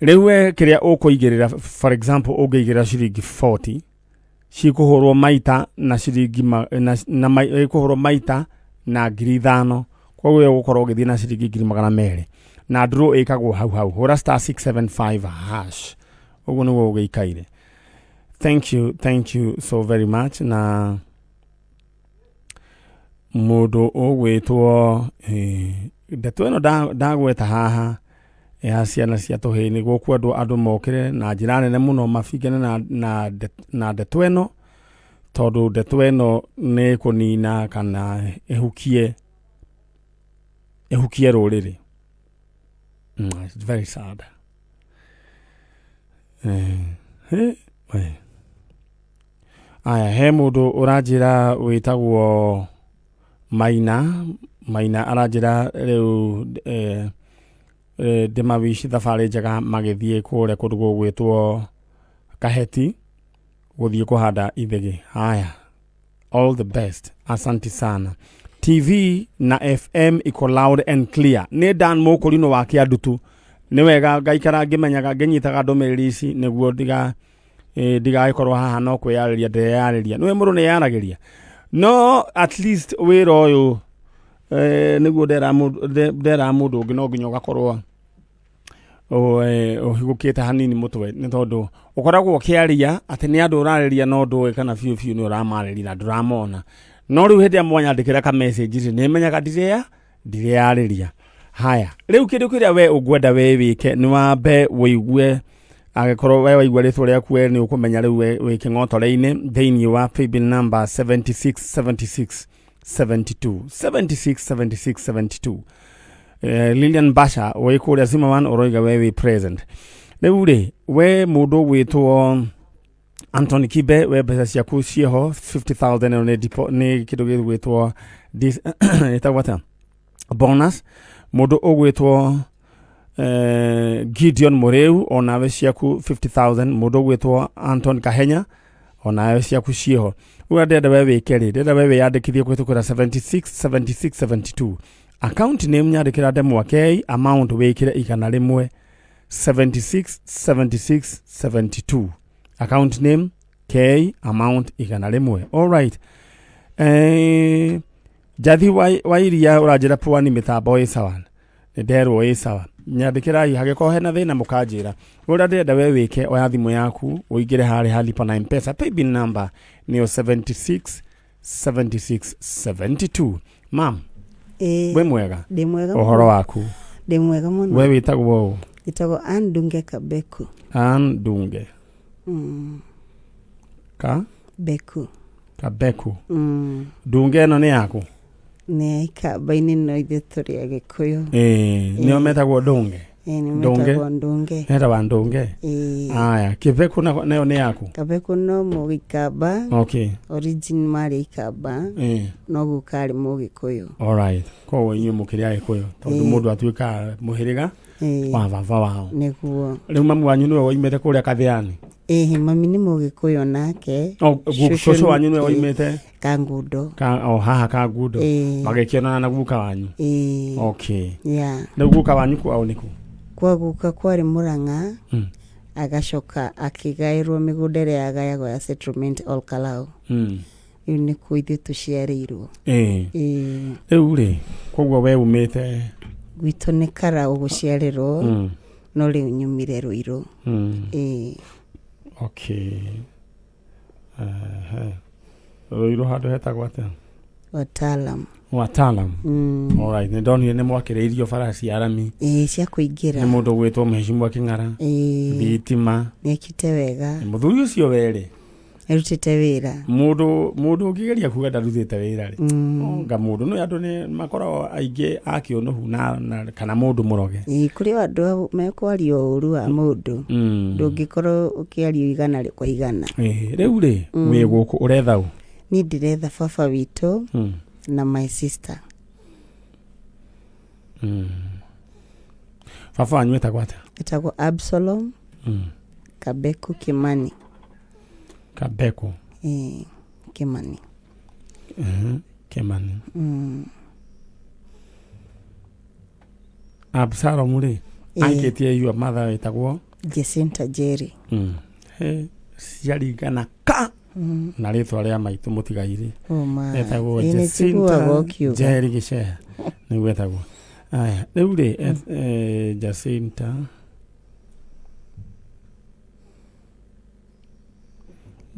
Rĩu we kĩrĩa ũkũigĩrĩra, for example, ũngĩigĩrĩra ciringi 40, cikũhũrwo maita na ciringi ma, na, na ma, ĩkũhũrwo maita na ngiri ithano. Koguo ĩyo ũgũkorwo ũgĩthiĩ na ciringi ngiri magana merĩ. Na draw ĩkagwo hau hau. Hũra star 675 hash. Ũguo nĩguo ũgĩikaire. Thank you, thank you so very much. Na mũndũ ũgwĩtwo, ndeto ĩno ndagweta haha ya ciana cia tũhĩĩ nĩguo kwendwo andũ mokĩre na njĩra nene mũno mabingane na ndeto ĩno, tondũ ndeto ĩno nĩ kũnina kana ĩhukie rũrĩrĩ. It's very sad. Aya, he mũndũ ũranjĩra wĩtagwo Maina. Maina aranjĩra rĩu ndĩmawici thabarĩ njega magĩthiĩ kũrĩa kũndũ gũgwĩtwo Kaheti gũthiĩ kũhanda ithĩgĩ. Haya, all the best, asanti sana. TV na FM iko loud and clear. Nĩ Dan Mũkũrinũ wa Kĩandutu. Nĩ wega ngaikara ngĩmenyaga ngĩnyitaga ndũmĩrĩri ici nĩguo ndiga ndigagĩkorwo haha no kwĩyarĩria ndĩreyarĩria. Nĩwe mũndũ nĩyaragĩria. No at least wĩra ũyũ nĩguo ndera mũndũ ũngĩ no nginya ũgakorwo ũhingũkĩte hanini mũtwe nĩ tondũ ũkoragwo ũkĩaria atĩ nĩ andũ ũrarĩria no ndũĩ kana biũ biũ nĩ ũramarĩria na ndũramona. No rĩu hĩndĩ ĩrĩa mwanyandĩkĩra ka message rĩ, nĩ menyaga ndireyarĩria. Haya, rĩu kĩndũ kĩrĩa we ũngwenda we wĩke nĩ wambe wĩigue, angĩkorwo we waigua rĩtwa rĩaku we nĩ ũkũmenya rĩu we wĩ kĩng'otore-inĩ thĩinĩ wa paybill number 76 76 72 76 76 72. Lilian Basha wĩ kũrĩa Zimmerman ũroiga we wĩ present. Rĩu rĩ, we mũndũ ũgwĩtwo Anthony Kibe, we mbeca ciaku ciĩho 50,000 ĩno nĩ kĩndũ gĩgwĩtwo ĩtagwo atĩa? Bonus. Mũndũ ũgwĩtwo Gideon Mũrĩu, onawe ciaku 50,000. Mũndũ ũgwĩtwo Anton Kahenya, onawe ciaku ciĩho. Rĩu ndĩrenda we wĩke rĩ, ndĩrenda we wĩyandĩkithie kũhĩtũkĩra 76 76 72. Account name nyandĩkĩra Ndemwa K, amount wĩkĩre 100, 76 76 72. Account name K, amount 100. All right. Njathi wa iria ũranjĩra pwani mĩtambo ĩ sawa. Nĩ nderwo ĩ sawa. Nyandĩkĩrai hangĩkorwo hena thĩna mũkanjĩra. Ũrĩa ndĩrenda we wĩke, oya thimũ yaku ũingĩre harĩa ha lipa na M-Pesa, paybill number nĩyo 76 76 72. Mam, wĩ mwega?
Ndĩ mwega
Ũhoro
mũno.
waku?
Ndĩ mwega mũno.
We wĩtagwo ũ?
Njĩtagwo Ann Ndunge Kabeku.
Ann Ndunge Ka?
Beku.
Kabeku. Ndunge ĩno nĩ yaku?
Nĩ ya Ikamba-inĩ, no ithuĩ tũrĩ Agĩkũyũ.
Ĩĩ, nĩo metagwo Ndunge.
Ĩĩ, nĩ
Ndunge.
metagwo Ndunge.
Metagwo Ndunge.
Ĩĩ.
Aya, Kĩbeku nayo nĩ yaku?
Kabeku no Mũgĩkamba.
Okay.
Origin marĩ Ikamba.
Ĩĩ.
No guka arĩ Mũgĩkũyũ.
All right. Koguo inyuĩ mũkĩrĩ Agĩkũyũ tondũ mũndũ atuĩkaga mũhĩrĩga wa baba wao.
Nĩguo.
Rĩu mamu wanyu nĩwe woimĩte kũrĩa Kathiani?
Ĩĩ, mami nĩ Mũgĩkũyũ nake.
O, cũcũ wanyu nĩwe woimĩte?
Kangundo.
Ka, o haha Kangundo.
Ĩĩ.
Magĩkĩonana na guka wanyu.
Ĩĩ.
Okay.
Yeah.
Rĩu guka wanyu kwao nĩkũ?
Kwa guka kwarĩ Mũrang'a. Agacoka akĩgaĩrwo mĩgũnda ĩrĩa yagayagwo ya settlement Ol Kalou. Rĩu nĩkuo ithuĩ tũciarĩirwo.
Ĩĩ.
Ĩĩ.
Rĩu rĩ, koguo we umĩte?
Gwitũ nĩ Karau gũciarĩrwo. No rĩu nyumire Ruiru. Ĩĩ.
Okay. Ruiru handũ hetagwo atĩa?
Wataalam.
Wataalam. All right, nĩ ndonire nĩ mwakĩrĩirio bara cia rami.
Ĩĩ, cia kũingĩra.
Nĩ mũndũ ũgwĩtwo Mheshimiwa Kĩng'ara.
Ĩĩ.
Thitima.
Nĩekĩte wega.
Mũthuri ũcio werĩ.
Arutĩte wĩra.
Mũndũ ũngĩgeria kuga ndarutĩte wĩra rĩ. Nga mũndũ no andũ nĩ makoragwo aingĩ a kĩũnũhu na kana mũndũ mũroge.
Ĩĩ, kũrĩ o andũ mekwaria ũru wa mũndũ. Ndũngĩkorwo ũkĩaria 100 kwa 100.
Ĩĩ, rĩu rĩ, wĩ gũkũ ũretha ũ?
Niĩ ndĩretha baba witũ na my sister.
Baba wanyu etagwo atĩa?
Etagwo Absalom Kabeku Kimani.
Kabeku.
Ĩĩ, Kimani.
Kimani. Absalom rĩ, aikĩtie your mother wĩtagwo
Jacinta Jerry.
He, ciaringana ka na rĩtwa rĩa maitũ mũtigairĩ.
Oh my.
Etagwo
Ĩĩ, nĩ
Jacinta
njiguaga ũkiuga.
Jerry Gĩceha nĩguo etagwo. Aya, rĩu rĩ, Jacinta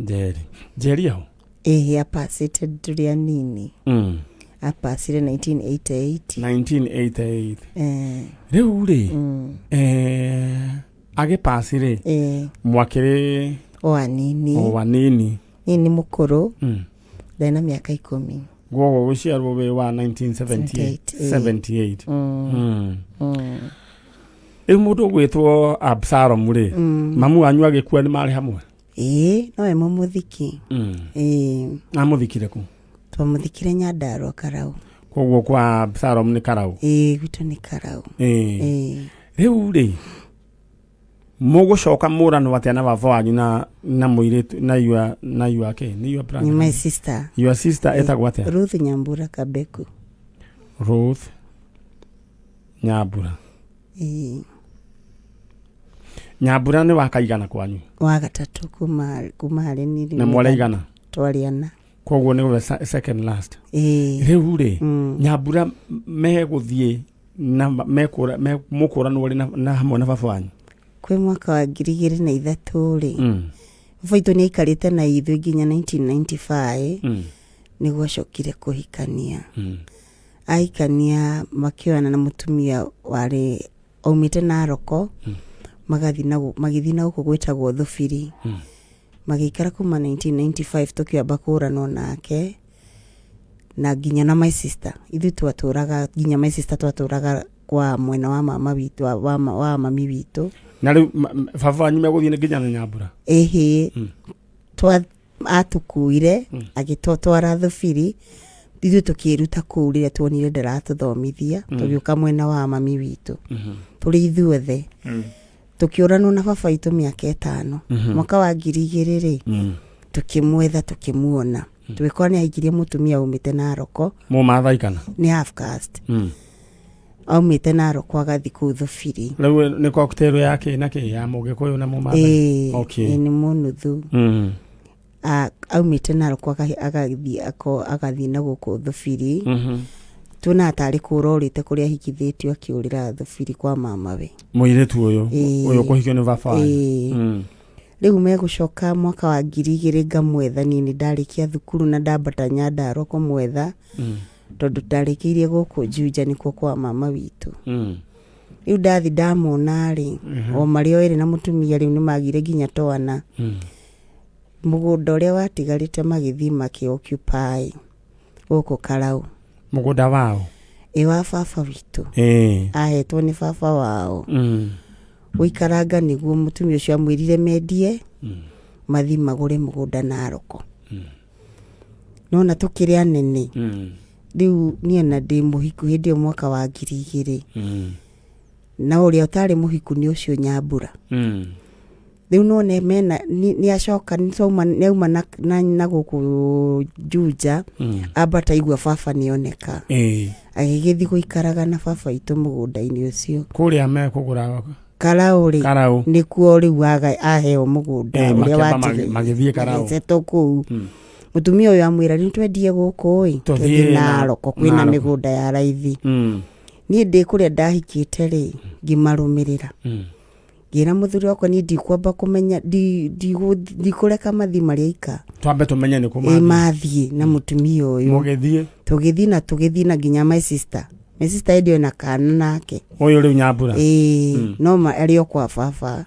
Njeri. Njeri aho?
Ĩhĩ, apacĩte tũrĩ anini. Apacire 1988.
1988. Rĩu rĩ, agĩpaci rĩ, mwakĩrĩ
o anini.
O anini.
Niĩ nĩ mũkũrũ. Ndarĩ na mĩaka 10.
Gwoguo gũciarwo wĩ wa 1978. 78. Rĩu mũndũ ũgwĩtwo Absalom rĩ, mamu wanyu agĩkua nĩ marĩ hamwe?
Ĩĩ, nowe mũmũthiki. Ĩĩ.
Amũthikire kũ?
Twamũthikire Nyandarua Karau.
Koguo kwa Absalom nĩ Karau?
Ĩĩ, gwitũ nĩ Karau.
Ĩĩ.
Ĩĩ.
Rĩu rĩ, mũgũcoka mũranwo atĩa na baba wanyu na mũirĩtu na your, na your kĩ? Nĩ your brother?
Ni my sister.
Your sister etagwo atĩa?
Ruth Nyambura Kabeku.
Ruth Nyambura.
Ĩĩ.
Nyambura nĩ wakaigana kwanyu?
Wa gatatũ kuma harĩ niĩ.
Na mwarĩ aigana?
Twarĩ ana.
Koguo nĩ we second last.
Ĩĩ.
Rĩu rĩ, Nyambura megũthiĩ na mekũra mũkũranwo rĩ na hamwe na baba wanyu?
Kwĩ mwaka wa 2003 rĩ, baba witũ nĩ aikarĩte na ithuĩ nginya 1995, nĩguo acokire kũhikania. Ahikania makĩoyana na mũtumia warĩ aumĩte Naroko, magathiĩ na magĩthiĩ na gũkũ gwĩtagwo Thubiri. Magĩikara kuma 1995 tũkĩamba kũranwo nake na nginya na my sister. Ithuĩ twatũraga nginya my sister twatũraga kwa mwena wa mama witũ, wa mami witũ.
Na rĩu baba wanyu megũthiĩ nginya na Nyambura?
Ĩhĩ. Atukuire agĩtũtwara Thubiri, ithuĩ tũkĩruta kũu rĩrĩa tuonire ndaratũthomithia, tũgĩũka mwena wa mami witũ tũrĩ ithuothe. Tũkĩũranwo na baba witũ mĩaka 5. Mwaka wa 2000 rĩ, tũkĩmwetha tũkĩmuona, tũgĩkora nĩ ahikirie mũtumia aumĩte Naroko.
Mũmathai kana?
Nĩ half caste. Aumĩte Naroko agathiĩ kũu Thubiri.
Rĩu nĩ cocktail ya kĩ na kĩ, ya Mũgĩkũyũ na Mũmathai?
Ĩĩ.
Okay.
Ĩĩ, nĩ mũnuthu. Aumĩte Naroko agathiĩ na gũkũ Thubiri. Tuona tarĩ kũra orĩte kũrĩa ahikithĩtio, akĩũrĩra Thubiri kwa mamawe.
Mũirĩtu ũyũ?
Ĩĩ.
Ũyũ kũhikio nĩ baba wanyu?
Ĩĩ. Rĩu megũcoka mwaka wa 2000 ngamwetha. Niĩ nĩ ndarĩkia thukuru na ndambata Nyandarua kũmwetha, tondũ ndarĩkĩirie gũkũ Juja nĩkuo kwa mama witũ. Rĩu ndathi ndamona rĩ, o marĩ o erĩ na mũtumia rĩu nĩ magire nginya twana. Mũgũnda ũrĩa watigarĩte magĩthiĩ makĩ occupy gũkũ Karau.
Mũgũnda wao?
Ĩ, wa baba witũ. Ahetwo nĩ baba wao. Gũikaranga nĩguo mũtumia ũcio amwĩrire mendie, mathi magũre mũgũnda Naroko. Nona tũkĩrĩ anene. Rĩu niĩ na ndĩ mũhiku hĩndĩ ĩyo mwaka wa 2000. Na ũrĩa ũtarĩ mũhiku nĩ ũcio Nyambura. Rĩu none mena nĩ acoka nĩ twauma nĩ auma na gũkũ Juja, ambata igua baba nĩoneka. Agĩgĩthiĩ gũikaraga na baba witũ mũgũnda-inĩ ũcio.
Kũrĩa mekũgũra?
Karau rĩ.
Karau.
Nĩkuo rĩu aheo mũgũnda ũrĩa
makĩamba
watigĩire.
Magĩthiĩ Karau.
Magĩsettle kũu. Mũtumia ũyũ amwĩra rĩu twendie gũkũ ĩ,
Tũthiĩ
tũthiĩ Naroko kwĩna
Naroko.
mĩgũnda ya raithi. Niĩ ndĩ kũrĩa ndahikĩte rĩ, ngĩmarũmĩrĩra. Ngĩra mũthuri wakwa niĩ ndikwamba kũmenya, ndikũreka mathi marĩ aika.
Twambe tũmenye nĩ kũ
Ĩ,
mathiĩ.
Mathiĩ na mũtumia ũyũ.
Mũgĩthiĩ?
Tũgĩthiĩ na tũgĩthiĩ na nginya my sister. My sister hĩndĩ ĩyo na kana nake.
Ũyũ rĩu Nyambura?
Ĩĩ, no arĩ o kwa baba.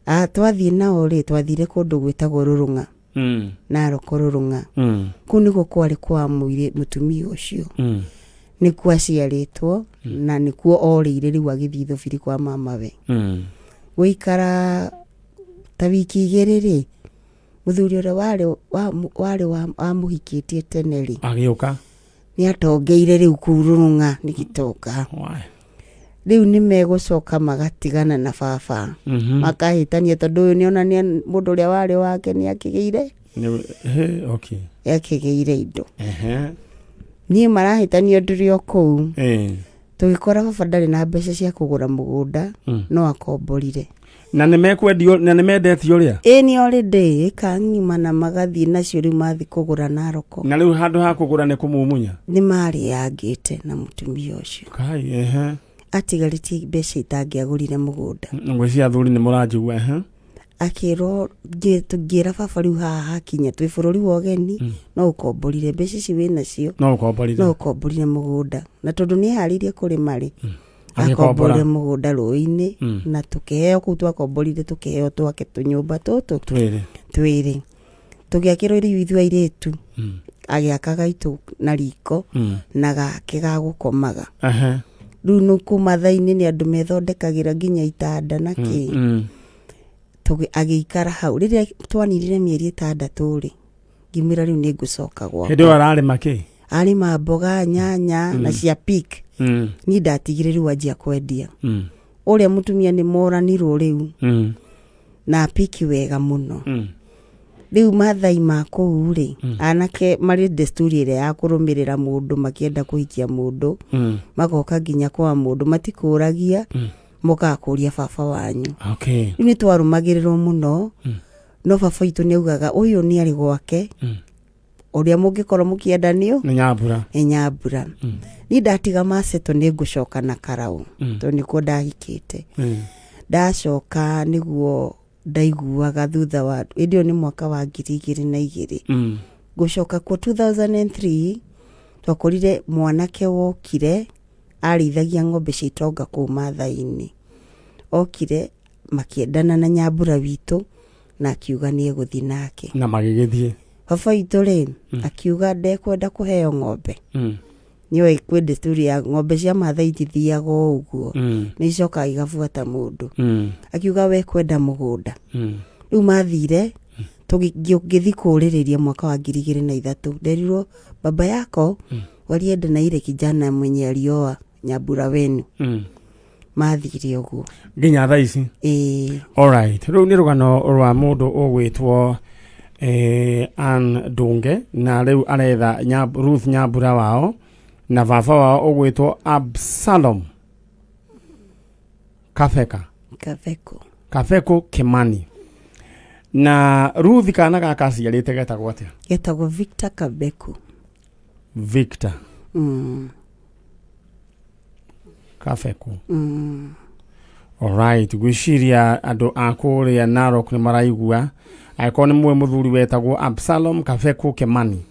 Twathiĩ nao rĩ, twathire kũndũ gwĩtagwo Rũrũng'a. Naroko Rũrũng'a. Kũu nĩkuo kwarĩ kwa mũtumia ũcio. Nĩkuo aciarĩtwo na nĩkuo orĩire rĩu agĩthiĩ Thubiri kwa mamawe. Gũikara ta wiki 2 rĩ, mũthuri ũrĩa warĩ amũhikĩtie tene rĩ,
Agĩũka.
Nĩ atongeire rĩu kũu Rũrũng'a nĩ gĩtonga.
Why?
Rĩu nĩ megũcoka magatigana na baba. Makahĩtania tondũ ũyũ nĩona nĩ mũndũ ũrĩa warĩ wake nĩ akĩgĩire
He, okay.
Akĩgĩire indo. Niĩ marahĩtania ndũrĩ o kũu. Tũgĩkora baba ndarĩ na mbeca cia kũgũra mũgũnda, no akomborire.
Na nĩ mekwendio na nĩ mendetio ũrĩa?
Ĩ, nĩ already ĩka ng'ima na magathiĩ nacio rĩu mathiĩ kũgũra Naroko.
Na rĩu handũ ha kũgũra nĩ kũmumunya?
Nĩ marĩangĩte na mũtumia ũcio.
Kai, ehe.
Atigarĩtie mbeca itangĩagũrire mũgũnda.
Ngwĩciria athuri nĩ mũranjigua, ehe.
Akĩrwo ngĩra baba rĩu haha hakinya twĩ bũrũri wa ũgeni, no ũkomborire mbeca ici wĩ nacio.
No ũkomborire.
No ũkomborire mũgũnda, na tondũ nĩ eharĩirie kũrĩma rĩ,
Agĩkombora.
Akomborire mũgũnda rũĩ-inĩ na tũkĩheo kũu twakomborire, tũkĩheo twake tũnyũmba tũtũ
Twĩrĩ.
Twĩrĩ tũgĩakĩrwo rĩu ithuĩ airĩtu, agĩaka gaitũ na riko na gake ga gũkomaga. Rĩu nĩ kuma thaa-inĩ nĩ andũ methondekagĩra nginya itanda na kĩ. Agĩikara hau. Rĩrĩa twaninire mĩeri 6 rĩ, ngĩmwĩra rĩu nĩ ngũcoka
Hĩndĩ ĩyo
gwakwa.
ararĩma kĩ?
Arĩma mboga, nyanya na cia pick. Niĩ ndatigire rĩu anjia kwendia. Ũrĩa mũtumia nĩ moranirwo rĩu na piki wega mũno. Rĩu Mathai ma kũu rĩ, anake marĩ desturi ĩrĩa ya kũrũmĩrĩra mũndũ makĩenda kũhikia mũndũ, magoka nginya kwa mũndũ, matikũragia, mokaga kũria baba wanyu. Rĩu nĩ twarũmagĩrĩrwo mũno, no baba witũ nĩ augaga ũyũ nĩ arĩ gwake, ũrĩa mũngĩkorwo mũkĩenda nĩũ
Nĩ Nyambura.
Nĩ Nyambura. Niĩ ndatiga maceto nĩ ngũcoka na Karaũ, tondũ nĩkuo ndahikĩte. Ndacoka nĩguo ndaiguaga thutha wa hĩndĩ ĩyo, nĩ mwaka wa 2002. Gũcoka kuo 2003, twakorire mwanake wokire arĩithagia ng'ombe cia itonga kũu Mathai-inĩ. Okire makĩendana na Nyambura witũ na akiuga nĩ egũthiĩ nake.
Na magĩgĩthiĩ.
Baba witũ rĩ, akiuga ndekwenda kũheo ng'ombe. Nĩoĩ kwĩ desturi ya ng'ombe cia Mathai itithiaga o ũguo, nĩ icokaga igabuata mũndũ. Akiuga we kwenda mũgũnda. Rĩu mathire ngĩthi kũũrĩrĩria mwaka wa 2003, nderirwo baba yako walienda na ile kijana mwenye alioa Nyambura wenu. Mathire ũguo.
Nginya thaa ici.
Ĩĩ.
Alright, rĩu nĩ rũgano rwa mũndũ ũgwĩtwo Ann Ndunge, na rĩu aretha Ruth Nyambura wao na baba wao ũgwĩtwo Absalom Kabeka.
Kabeko.
Kabeko Kimani. Na Ruth kana gaka aciarĩte getagwo atĩa?
Getagwo Victor Kabeko.
Victor Kabeko. Alright, gwĩciria andũ a kũrĩa Narok nĩ maraigua. Angĩkorwo nĩ mũĩ mũthuri wetagwo Absalom Kabeko Kimani,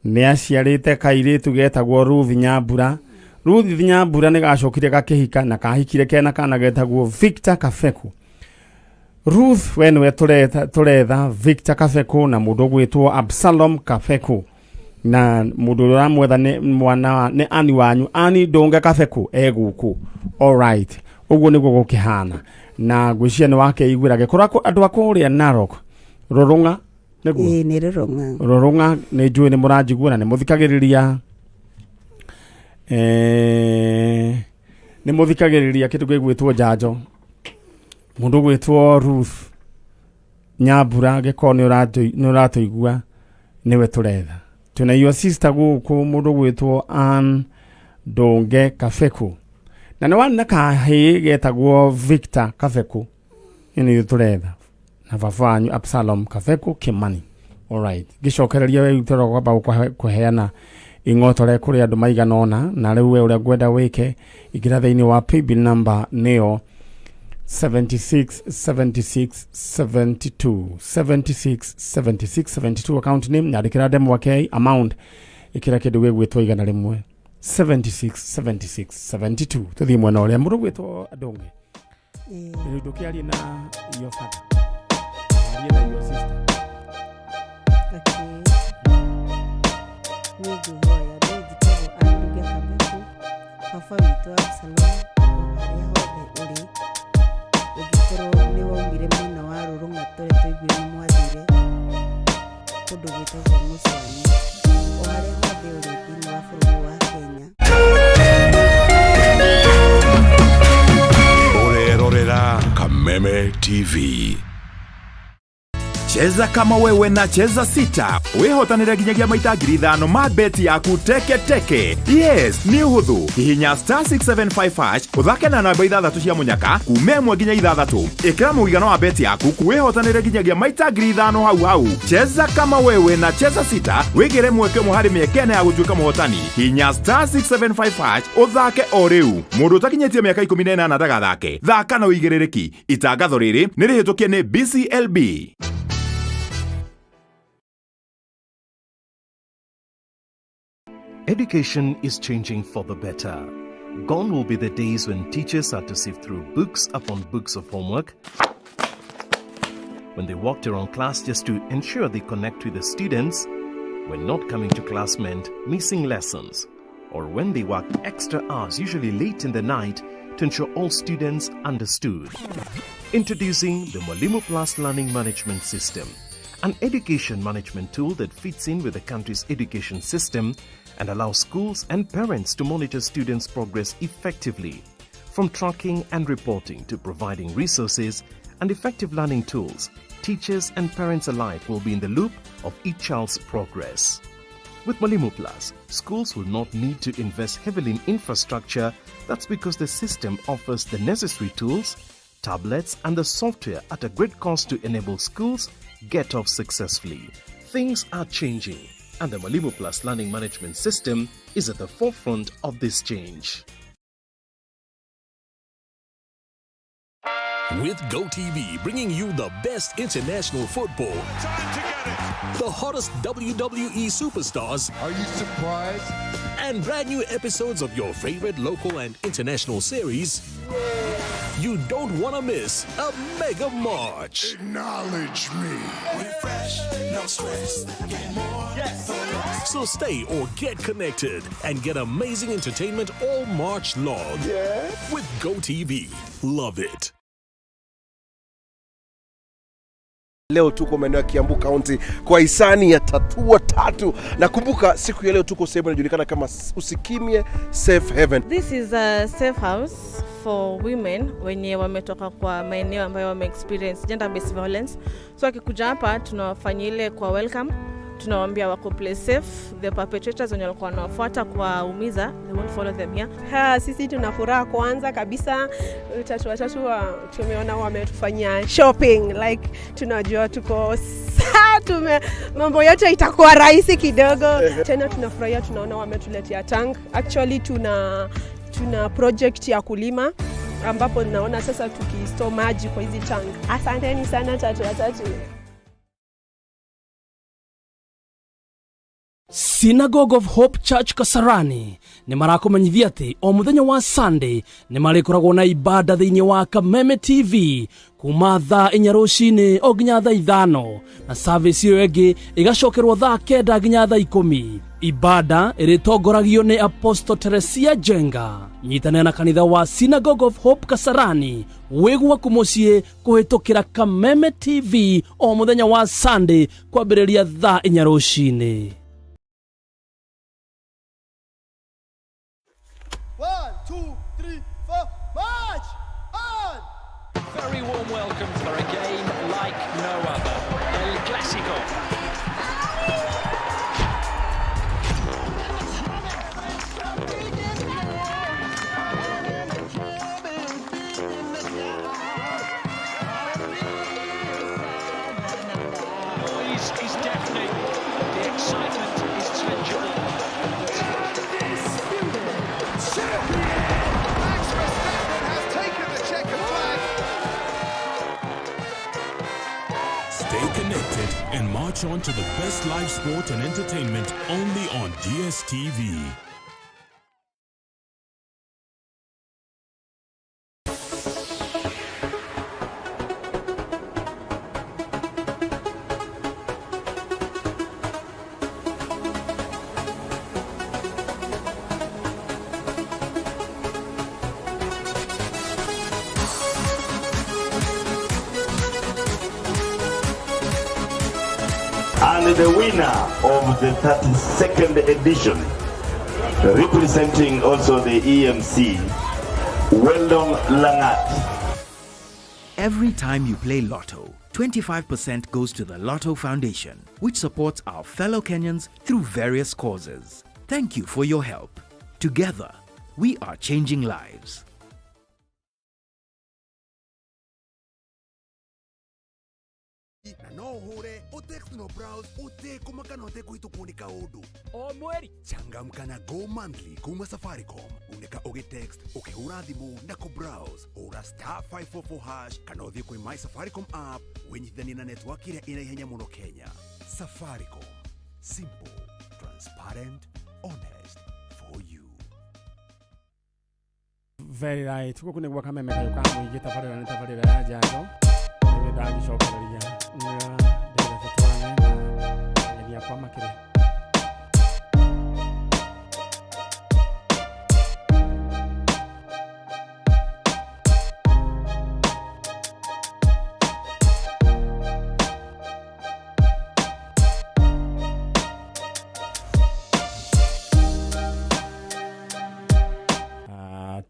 nĩ aciarĩte kairĩtu getagwo Ruth Nyambura. Ruth Nyambura nĩ gacokire gakĩhika na kahikire kena kana getagwo Victor Kabeko. Ruth, we nĩwe tũretha, Victor Kabeko na mũndũ ũgwĩtwo Absalom Kabeko, na mũndũ ũrĩa ũramwetha nĩ mwana nĩ ani wanyu Ani Ndũnge Kabeko e gũkũ. Alright, ũguo nĩguo gũkĩhana, na ngwĩciria nĩ wakeiguĩra gĩkorwo andũ a kũrĩa Narok, Rũrũng'a nĩguo?
Ĩĩ, nĩ Rũrũng'a.
Rũrũng'a, nĩ njũĩ nĩ mũranjigua na nĩ mũthikagĩrĩria, nĩ mũthikagĩrĩria kĩndũ gĩgwĩtwo njanjo. Mũndũ ũgwĩtwo Ruth Nyambura, gĩkorwo nĩ ũratũigua, nĩwe tũretha. Twĩna your sister gũkũ, mũndũ ũgwĩtwo Ann Ndũnge Kabeku, na nĩ warĩ na kahĩĩ getagwo Victor Kabeku. Ĩno nĩ tũretha na baba wanyu Absalom Kabeku Kimani. Alright, ngĩcokereria we tũrenda kwamba kũheana ing'otore kũrĩ andũ maigana ũna, na rĩu we ũrĩa ngwenda wĩke, ingĩra thĩinĩ wa paybill number, nĩyo 76 76 72, 76 76 72. Account name nyandĩkĩra Ndemwa K, amount ĩkĩra kĩndũ gĩgwĩtwo 100. 76 76 72. Tũthiĩ mwena ũrĩa mũndũ gwĩtwo Ndũng'e. Rĩu ndũkĩarie na your father, arie na your sister.
Okay. Niĩ ngwĩhoya, niĩ njĩtagwo Andunge Kabeku, baba witũ Absalom, o harĩa hothe ũrĩ, ũngĩkorwo nĩ waumire mwena wa Rũrũng'a tũrĩa twaiguire nĩ mwathire kũndũ gwĩtagwo Mũcani, o harĩa hothe ũrĩ thĩinĩ wa bũrũri wa Kenya.
Ũrerorera Kameme TV.
Cheza kama wewe na Cheza Sita wĩhotanĩre nginyagia maita 5,000 ma beti yaku teke teke. Yes, nĩ ũhũthũ. Hihinya star 675 hash, ũthake na namba ithathatũ cia mũnyaka kuma 1 nginya 6. Ĩkĩra mũigana wa beti yaku, wĩhotanĩre nginyagia maita 5,000 hau hau. Cheza kama wewe na Cheza Sita, wĩgĩre mweke ũmwe harĩ mĩeke 4 ya gũtuĩka mũhotani. Hinya star 675 hash ũthake o rĩu. Mũndũ ũtakinyĩtie mĩaka 18 ndagathake. Thaka na ũigĩrĩrĩki. Itangatho rĩrĩ nĩ rĩhĩtũkie nĩ BCLB.
Education is changing for the better. Gone will be the days when teachers had to sift through books upon books of homework, when they walked around class just to ensure they connect with the students, when not coming to class meant missing lessons, or when they worked extra hours, usually late in the night, to ensure all students understood. Introducing the Mwalimu Plus Learning Management System, an education management tool that fits in with the country's education system and allows schools and parents to monitor students' progress effectively. From tracking and reporting to providing resources and effective learning tools, Teachers and parents alike will be in the loop of each child's progress. With Mwalimu Plus, schools will not need to invest heavily in infrastructure. That's because the system offers the necessary tools, tablets, and the software at a great cost to enable schools get off successfully. Things are changing, and the Mwalimu Plus learning management system is at the forefront of this change.
With GoTV bringing you the best international football, the hottest WWE superstars,
Are you surprised?
and brand new episodes of your favorite local and international series, you don't want to miss a Mega March.
Acknowledge me.
So stay or get connected and get amazing entertainment all March long. With GoTV. Love it.
Leo tuko maeneo ya Kiambu County kwa hisani ya Tatua Tatu, na kumbuka siku ya leo tuko sehemu inajulikana kama Usikimye Safe Haven.
This is a safe house for women wenye wametoka kwa maeneo ambayo wame experience gender based violence. So akikuja hapa tunawafanyia ile kwa welcome, tunawaambia wako place safe. The perpetrators wenye walikuwa wanawafuata kuwaumiza, they won't follow them here.
Ha, sisi tuna furaha kwanza kabisa, Tatu Watatu wa, tumeona wametufanyia shopping like tunajua tuko saa tume mambo yote itakuwa rahisi kidogo. Tena tunafurahia, tunaona wametuletea tank. Actually tuna project ya kulima ambapo naona sasa tukistore maji kwa hizi tank. Asanteni sana Tatu Watatu.
Synagogue of Hope Church Kasarani nĩ marakũmenyithia atĩ o mũthenya wa Sunday nĩ marĩkoragwo na ibada thĩinĩ wa Kameme TV kuma thaa 4 rũcinĩ o nginya thaa 5, na service ĩyo ĩngĩ ĩgacokerwo thaa 9 nginya thaa 10. Ibada ĩrĩtongoragio nĩ Apostle Teresia Jenga. Nyitanĩra na kanitha wa Synagogue of Hope Kasarani wĩ gwaku mũciĩ kũhĩtũkĩra Kameme TV o mũthenya wa Sunday kwambĩrĩria thaa 4 rũcinĩ.
One, two, three, four, march! On!
Very warm welcome for a game like no other. El Clasico. The noise is deafening. The excitement is tangible.
Max Verstappen has taken the checkered flag.
Stay connected and march on to the best live sport and entertainment only on DSTV.
And the winner of the 32nd edition, representing also the EMC, Weldon Langat.
Every time you play Lotto, 25% goes to the Lotto Foundation, which supports our fellow Kenyans through various causes. Thank you for your help. Together, we are changing lives.
Na no ũhũre ũtext no browse ũtekũmaka na ũtekũhĩtũkwo nĩ kaũndũ.
O mweri.
Changamka na Go Monthly kuma Safaricom. Unĩka ũgĩtext, ũkĩhũra thimũ na kũ-browse. Hũra *544# kana ũthiĩ kwĩ My Safaricom app wĩnyitithanie na network ĩrĩa ĩna ihenya mũno Kenya. Safaricom, simple, transparent, honest for you.
Very right. Gũkũ nĩ gwa Kameme kayũ ka mũingĩ, tabarĩra nĩ tabarĩra ya njanjo. Nĩ ndagĩcokereria ndĩrenda tũtwarane na ageni akwa makĩrĩ.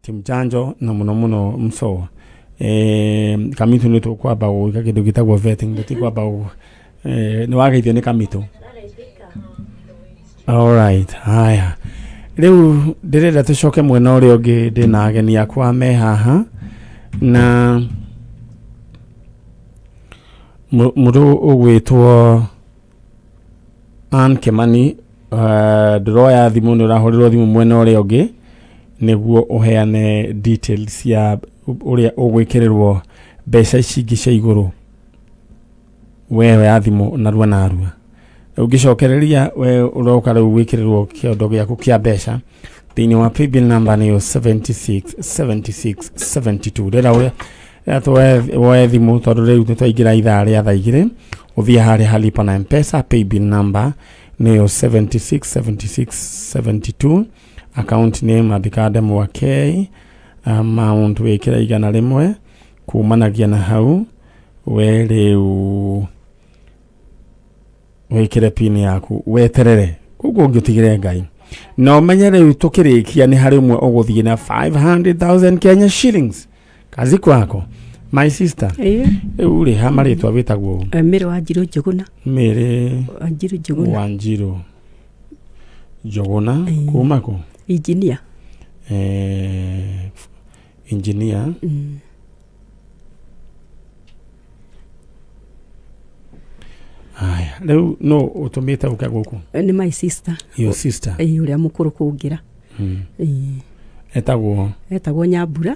Team Janjo na muno muno mso. Kamitũ nĩ tũkwamba gwĩka kĩndũ gĩtagwo vetting, tũtikwamba nĩ wageithio nĩ kamitũ. Alright, haya rĩu ndĩrenda tũcoke mwena ũrĩa ũngĩ. Ndĩna ageni akwa me haha na mũndũ ũgwĩtwo Ann Kimani. Ndĩroya thimũ, nĩ ũrahũrĩrwo thimũ mwena ũrĩa ũngĩ nĩguo ũheane details cia ũrĩa ũgwĩkĩrĩrwo mbeca ici ingĩ cia igũrũ. We oya thimũ narua narua. Ũngĩcokereria we ũroka rĩu gwĩkĩrĩrwo kĩondo gĩaku kĩa mbeca thĩinĩ wa paybill number nĩyo 76 76 72. Ndĩrenda ũrĩa rĩrĩa woe thimũ, tondũ rĩu nĩ twaingĩra ithaa rĩa thaa 2. Ũthiĩ harĩa ha lipa na Mpesa, paybill number nĩyo 76 76 72, account name andĩka Ndemwa K, amount wĩkĩre 100. Kumanagia na hau we rĩu wĩkĩre pin yaku, weterere koguo ũngĩũtigĩre Ngai na ũmenye rĩu tũkĩrĩkia nĩ harĩ ũmwe ũgũthiĩ na 500,000 Kenya shillings. Kazi kwako, my sister. Rĩu rĩ ha marĩtwa wĩtagwo ũũ?
Mĩrĩ wa Njirũ Njũgũna.
Mĩrĩ
Wanjirũ Njũgũna.
Wanjirũ Njũgũna, kuma kũ?
Engineer.
Engineer. Aya, rĩu no ũtũmĩte ũke gũkũ?
Nĩ my sister.
Your sister?
Ũrĩa mũkũrũ kũngĩra.
Etagwo?
Etagwo Nyambura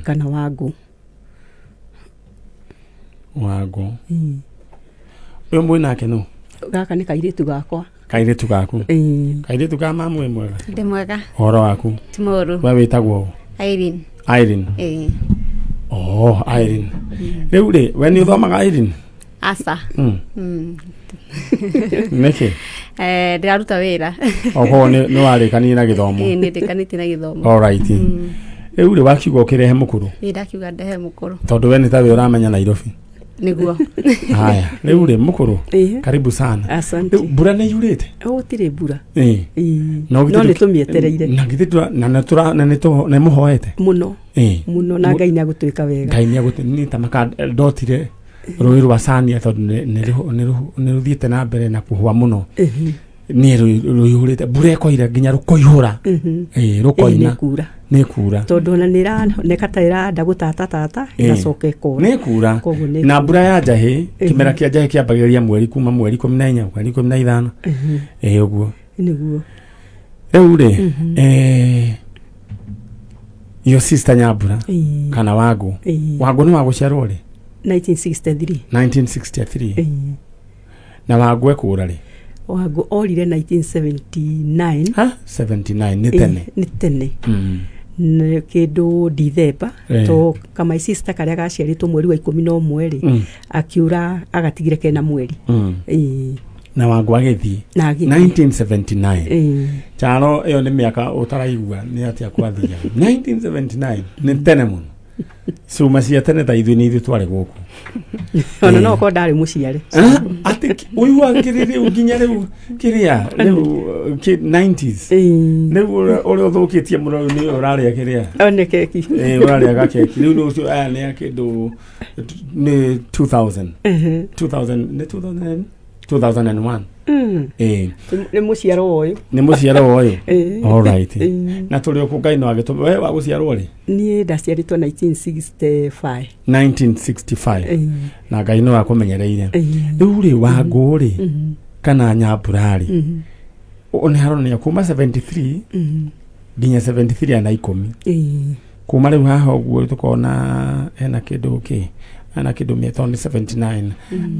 kana Wangũ.
Wangũ. Ũyũ mwĩ nake nũ?
Gaka nĩ kairĩtu gakwa.
Kairĩtu gaku? Kairĩtu ka mamu, wĩ mwega?
Ndĩ mwega.
Ũhoro waku?
Ti mũũru.
We wĩtagwo ũ?
Irene.
Irene?
Ĩĩ.
Oh, Irene. Rĩu rĩ, we nĩ ũthomaga, Irene?
Aca.
Nĩkĩ?
Ndĩraruta wĩra.
Okorwo nĩ warĩkanirie na gĩthomo?
Ĩĩ, nĩ ndĩkanĩtie na gĩthomo.
Alright. Rĩu rĩ, wakiuga ũkĩrehe mũkũrũ?
Ĩĩ, ndakiuga ndehe mũkũrũ.
Tondũ we nĩ tawe ũramenya Nairobi.
Nĩguo.
Haya, rĩu rĩ, mũkũrũ,
Ĩĩ.
karibu sana.
Asante.
Rĩu mbura nĩ yurĩte?
Gũtirĩ mbura.
Ĩĩ.
Ĩĩ.
No
No nĩ tũmĩetereire.
Na githĩ na nĩ tũra na nĩ tũ nĩ mũhoete?
Mũno.
Ĩĩ.
Mũno, na Ngai nĩ agũtwĩka wega.
Ngai nĩ agũtĩ nĩ ta maka ndotire rũĩ rwa Sania, tondũ nĩ rũthiĩte na mbere na kũhũa mũno. Nĩ rũihũrĩte, mbura ĩkoira nginya rũkoihũra. Ĩĩ, rũkoina.
Nĩ kura.
Nĩ kura.
Tondũ ona nĩ ĩroneka ta ĩranda gũtatatata, ĩgacoka ĩkora.
Nĩ kura.
Koguo nĩ
Na mbura ya njahĩ, kĩmera kĩa njahĩ kĩambagĩrĩria mweri kuma mweri 14, mweri 15. Ĩĩ, ũguo.
Nĩguo.
Rĩu rĩ, your sister Nyambura kana Wangũ? Wangũ nĩ wa gũciarwo rĩ?
1963.
1963. Na Wangũ ekũra rĩ?
Wangũ orire 1979.
Ha, 79 nĩ tene.
Nĩ tene. Nĩ kĩndũ Dithemba. To kama sister karĩa gaciarĩtwo mweri wa 11 rĩ, akiũra agatigire kena mweri. Ĩĩ.
Na Wangũ agĩthiĩ?
Na agĩthiĩ.
1979.
Ĩĩ.
Charo ĩyo nĩ mĩaka ũtaraigua nĩ atĩa kwathiaga. 1979 nĩ tene mũno, cuma cia tene ta ithuĩ nĩ ithuĩ twarĩ gũkũ.
Ona no korwo ndarĩ mũciare.
Ah, atĩ ũyũ akĩrĩ rĩu nginya rĩu kĩrĩa rĩu 90s rĩu ũrĩa ũthũkĩtie mũno rĩu nĩ ũrarĩa kĩrĩa.
One keki.
Ũrarĩa gakeki rĩu nĩ ũcio. Aya nĩ kĩndũ nĩ 2000, 2000, nĩ 2000, 2001. Ĩĩ.
Nĩ mũciaro wa ũyũ.
Nĩ mũciaro wa ũyũ. Alright. Na tũrĩ okũ Ngai no agĩtũma. We wa gũciarwo rĩ?
Niĩ ndaciarĩtwo 1965.
1965. Na Ngai no akũmenyereire. Rĩu rĩ, Wangũ rĩ, kana Nyambura rĩ, nĩ haronania kuma 73 nginya 73 na 10. Kuma rĩu haha ũguo tũkona hena kĩndũ kĩ hena kĩndũ tondũ nĩ 79,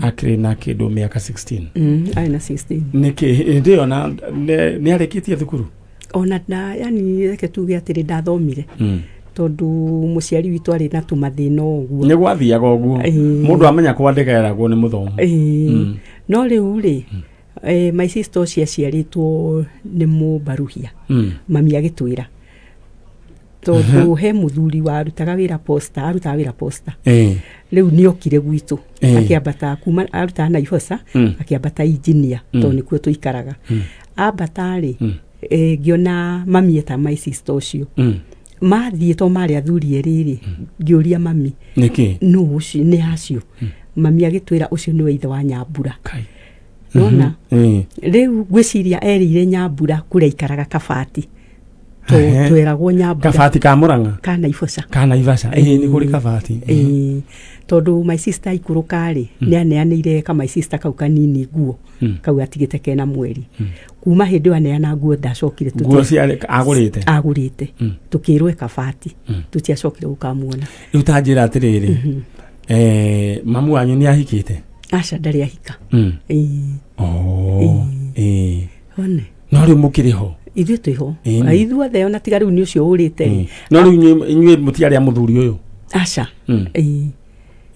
akĩrĩ na kĩndũ mĩaka 16.
Arĩ na 16.
Nĩkĩ hĩndĩ ĩyo na nĩ arĩkĩtie thukuru?
Ona na yani reke tuge atĩrĩ, ndathomire tondũ mũciari witũ arĩ na tũmathĩna ũguo.
Nĩ gwathiaga ũguo. Mũndũ amenya kwandĩka eragwo nĩ mũthomu.
No rĩu rĩ, my sister ũcio aciarĩtwo nĩ mũmbaruhia. Mami agĩtwĩra tondũ he mũthuri warutaga wĩra posta, arutaga wĩra posta. Rĩu nĩ okire gwitũ. Akĩambata kuma arutaga Naiboca. Akĩambata Engineer, tondũ nĩkuo tũikaraga. Ambata rĩ, ngĩona mami eta my sister ũcio. Mathiĩ to marĩ athuri erĩ rĩ, ngĩũria mami,
Nĩkĩ?
Nũ ũcio? Nĩ acio? Mami agĩtwĩra ũcio nĩwe ithe wa Nyambura. Nona rĩu ngwĩciria erĩire Nyambura kũrĩa aikaraga Kabati. Tweragwo Nyambura.
Kabati ka Mũrang'a?
Ka Naivasha.
Ka Naivasha, ĩĩ, nĩ kũrĩ Kabati.
Ĩĩ, tondũ my sister aikũrũka rĩ, nĩ aneanĩire ka my sister kau kanini nguo, kau atigĩte kena mweri. Kuma hĩndĩ ĩyo aneana nguo ndacokire.
Nguo ciarĩ agũrĩte?
Agũrĩte. Tũkĩrwo e Kabati, tũtiacokire gũkamuona.
Rĩu ta njĩra atĩrĩrĩ, mamu wanyu nĩ ahikĩte?
Aca, ndarĩ ahika. Ĩĩ.
Oh, ĩĩ.
One.
No rĩu mũkĩrĩ ho?
Ithuĩ twĩho.
Ĩĩ.
Ithuothe, ona tiga rĩu nĩ ũcio ũrĩte rĩ.
No rĩu inyuĩ mũtiarĩ a mũthuri ũyũ?
Aca. Ĩĩ.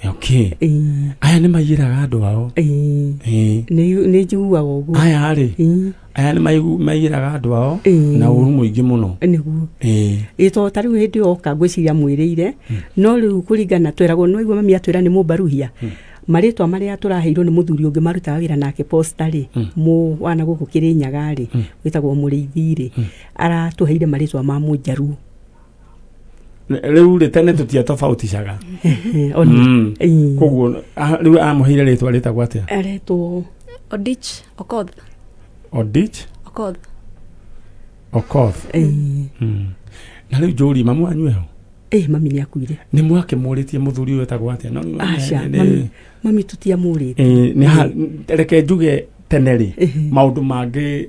Okay. Aya nĩ maiyĩraga andũ ao.
Ĩĩ. Nĩ njiguaga ũguo.
Aya rĩ, aya nĩ maiyĩraga andũ ao na ũru mũingĩ mũno.
Nĩguo. Ĩĩ, to ta rĩu hĩndĩ ĩyo oka ngwĩciria mwĩrĩire, no rĩu kũringana tweragwo no igua mami atwĩra nĩ mũmbaruhia, marĩtwa marĩa tũraheirwo nĩ mũthuri ũngĩ marutaga wĩra nake posta rĩ, mũ wana gũkũ Kĩrĩnyaga rĩ, wĩtagwo Mũrĩithi rĩ, aratũheire marĩtwa ma mũnjaruo.
Rĩu rĩ, tene tũtiatofautishaga.
One.
Koguo rĩu amũheire rĩtwa rĩtagwo atĩa?
Aretwo
Odich Okoth.
Odich
Okoth.
Okoth. Na rĩu njũrie, mamu wanyu eho?
Ĩ, mami nĩ akuire.
Nĩ mwakĩmũrĩtie mũthuri ũyũ etagwo atĩa? No,
Aca, mami tũtiamũrĩte.
Ĩĩ, reke njuge tene rĩ, maũndũ mangĩ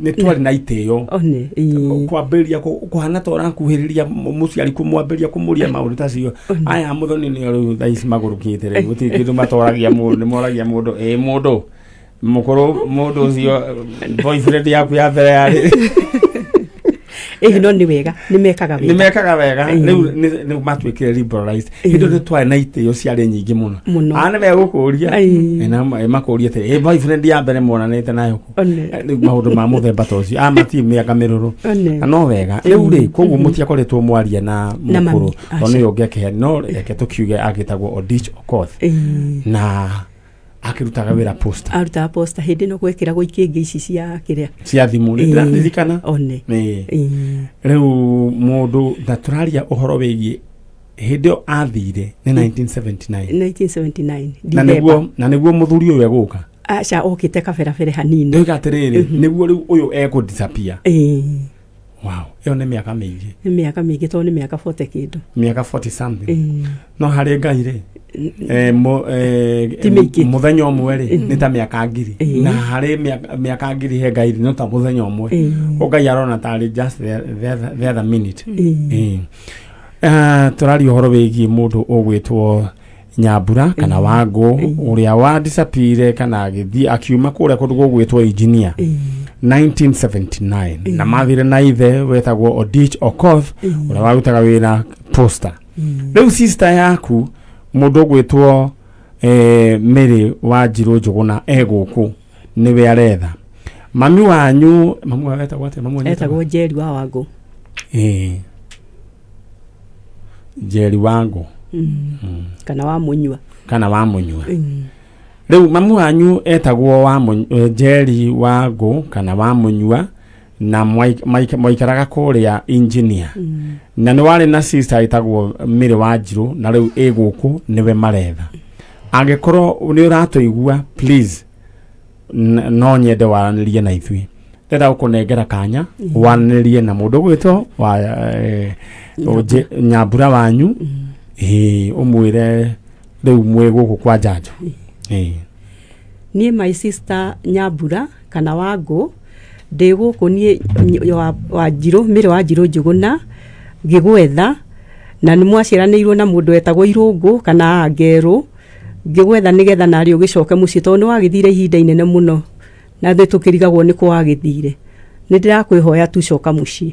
nĩ twarĩ na itĩo.
One, ĩĩ.
Kwambĩrĩria kũhana ta ũrakuhĩrĩria mũciari, kũmwambĩrĩria kũmũria maũndũ ta cio. Aya mũthoni nĩo rĩu thaa ici magũrũkĩte, rĩu gũtirĩ kĩndũ matoragia mũndũ, nĩ moragia mũndũ, ĩ mũndũ mũkũrũ, mũndũ ũcio boyfriend yaku ya mbere yarĩ?
Ĩĩ, no nĩ wega, nĩ mekaga wega.
Nĩ mekaga wega. Rĩu nĩ matuĩkire liberalized. Hĩndĩ ĩyo nĩ twarĩ na itĩo ciarĩ nyingĩ mũno.
Mũno.
Aa nĩ megũkũria. Na makũria atĩrĩ, ĩ boyfriend ya mbere monanĩte nayo kũ?
One.
Rĩu maũndũ ma mũthemba ta ũcio, matirĩ mĩaka mĩrũrũ.
One.
Na no wega rĩu rĩ, koguo mũtiakoretwo mwaria na
Na mami,
mũkũrũ
aca.
tondũ nĩwe ũngĩakĩhe, no reke tũkiuge agĩtagwo Odich Okoth na akĩrutaga wĩra posta.
Arutaga posta hĩndĩ ĩno gwekĩragwo ikĩngĩ ici cia kĩrĩa.
Cia thimũ, nĩ ndĩraririkana.
One.
Ĩĩ.
Ĩĩ.
Rĩu mũndũ na tũraria ũhoro wĩgiĩ hĩndĩ ĩyo athire nĩ 1979.
1979.
Na
December.
nĩguo mũthuri ũyũ egũka?
Aca, okĩte kaberabere hanini.
Ndoiga atĩrĩrĩ, nĩguo rĩu ũyũ ekũ disappear.
Ĩĩ.
Wow, ĩyo nĩ mĩaka mĩingĩ.
Nĩ mĩaka mĩingĩ, tondũ nĩ mĩaka 40 kĩndũ.
Mĩaka 40 something.
Ĩĩ.
No harĩ Ngai rĩ,
Ti mĩingĩ.
Mũthenya ũmwe rĩ nĩ ta mĩaka 1000. Na harĩ mĩaka 1000 he Ngai rĩ no ta mũthenya ũmwe. O Ngai arona tarĩ just the other minute. Ĩĩ. Ah, tũraria ũhoro wĩgiĩ mũndũ ũgwĩtwo Nyambura kana Wangũ ũrĩa wa disappear kana agĩthiĩ akiuma kũrĩa kũndũ gũgwĩtwo Engineer 1979, na mathire na ithe wetagwo Odich Okoth ũrĩa warutaga wĩra posta. Rĩu sister yaku, mũndũ ũgwĩtwo Mary Wanjirũ Njũgũna, e gũkũ nĩwe aretha mami wanyu. Mami wanyu etagwo atĩa? Mami wanyu?
Etagwo Njeri wa Wangũ.
Ĩĩ, Njeri Wangũ.
Kana wa Mũnyua.
Kana wa Mũnyua. Rĩu mamu wanyu etagwo wa Njeri Wangũ kana wa Mũnyua, na mwaikaraga kũrĩa Engineer, na nĩ warĩ na sister ĩtagwo Mary Wanjirũ, na rĩu ĩ gũkũ nĩwe maretha. Angĩkorwo nĩ ũratũigua, please, no nyende waranĩrie na ithuĩ. Ndĩrenda gũkũnengera kanya waranĩrie na mũndũ ũgwĩtwo wa Nyambura wanyu, ĩĩ, ũmwĩre rĩu mwĩ gũkũ kwa njanjo. Ĩĩ.
Niĩ my sister Nyambura kana Wangũ, ndĩ gũkũ niĩ Wanjirũ, Mĩrĩ Wanjirũ Njũgũna, ngĩgwetha, na nĩ mwaciaranĩirwo na mũndũ wetagwo Irũngũ kana Ngerũ, ngĩgwetha nĩgetha narĩ ũgĩcoke mũciĩ, tondũ nĩ wagĩthire ihinda inene mũno na nĩ tũkĩrigagwo nĩ kũ wagĩthire. Nĩ ndĩrakwĩhoya tu coka mũciĩ.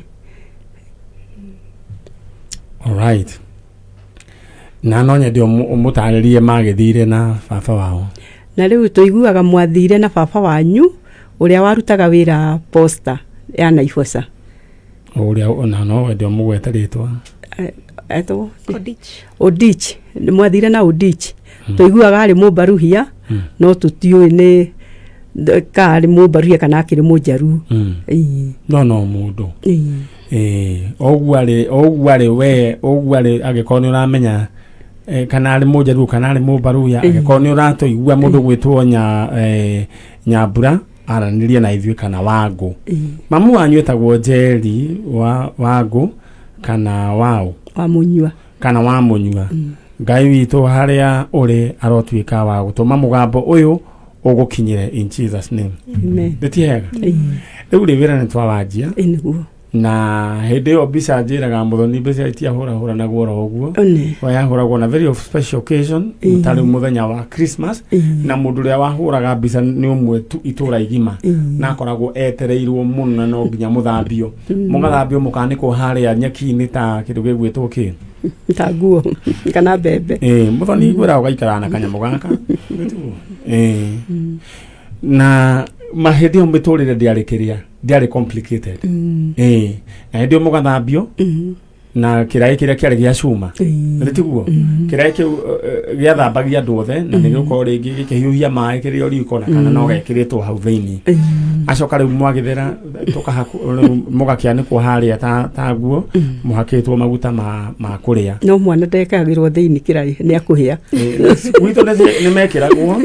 Alright. Na no nyende ũmũtarĩrie magĩthire na baba wao.
Na rĩu tũiguaga mwathire na baba wanyu ũrĩa warutaga wĩra posta ya Naivasha.
Ũrĩa ona no wende ũmũgwete rĩtwa.
Etagwo
Odich.
Odich. Mwathire na Odich, tũiguaga arĩ mũmbaruhia, no tũtiũĩ nĩ Karĩ mũmbaruhia kana akĩrĩ mũnjaruo. Ĩĩ.
No mũndũ.
Ĩĩ.
Ĩĩ, ũguo arĩ, ũguo arĩ we, ũguo arĩ, angĩkorwo nĩ ũramenya kana arĩ mũnjaruo kana arĩ mũmbaruya, angĩkorwo nĩ ũratũigua mũndũ gwĩtwo nya nyambura aranĩrie na ithuĩ kana wangũ. Mamu wanyu etagwo Njeri wa wangũ kana waũ?
Wa mũnyua.
Kana wa mũnyua. Ngai witũ harĩa ũrĩ arotuĩka wa gũtũma mũgambo ũyũ ũgũkinyĩre in Jesus name.
Amen.
Nĩ ti hega?
Ĩĩ.
Rĩu rĩ wĩra nĩ twawanjia.
Ĩĩ nĩguo.
Na hĩndĩ ĩyo mbica njĩraga mũthoni mbica itiahũrahũranagwo oro ũguo.
One.
Yahũragwo na very of special occasion
Ĩĩ.
ta rĩu mũthenya wa Christmas, na mũndũ ũrĩa wahũraga mbica nĩ ũmwe tu itũra igima, na akoragwo etereirwo mũno na no nginya mũthambio, mũgathambio mũkanĩkwo harĩa nyeki-inĩ ta kĩndũ gĩgwĩtwo kĩ?
Ta nguo kana mbembe.
Ĩĩ, mũthoni ngwĩra ũgaikara na kanyamũ gaka. Ĩĩ. Na mahĩndĩ ĩyo mĩtũrĩre ndĩarĩ kĩrĩa, ndĩarĩ complicated. Ĩĩ, na hĩndĩ ĩyo mũgathambio na kĩraĩ kĩrĩa kĩarĩ gĩa cuma. Nĩ tiguo kĩraĩ kĩu gĩathambagia andũ othe na nĩ gĩgũkorwo rĩngĩ gĩkĩhiũhia maĩ kĩrĩ o riko na kana no gekĩrĩtwo hau thĩinĩ. Acoka rĩu mwagĩthera tũkahaku rĩu mũgakĩanĩkwo harĩa ta nguo mũhakĩtwo maguta ma kũrĩa.
No mwana ndekagĩrwo thĩinĩ kĩraĩ nĩ akũhĩa.
Gwitũ nĩ mekĩragwo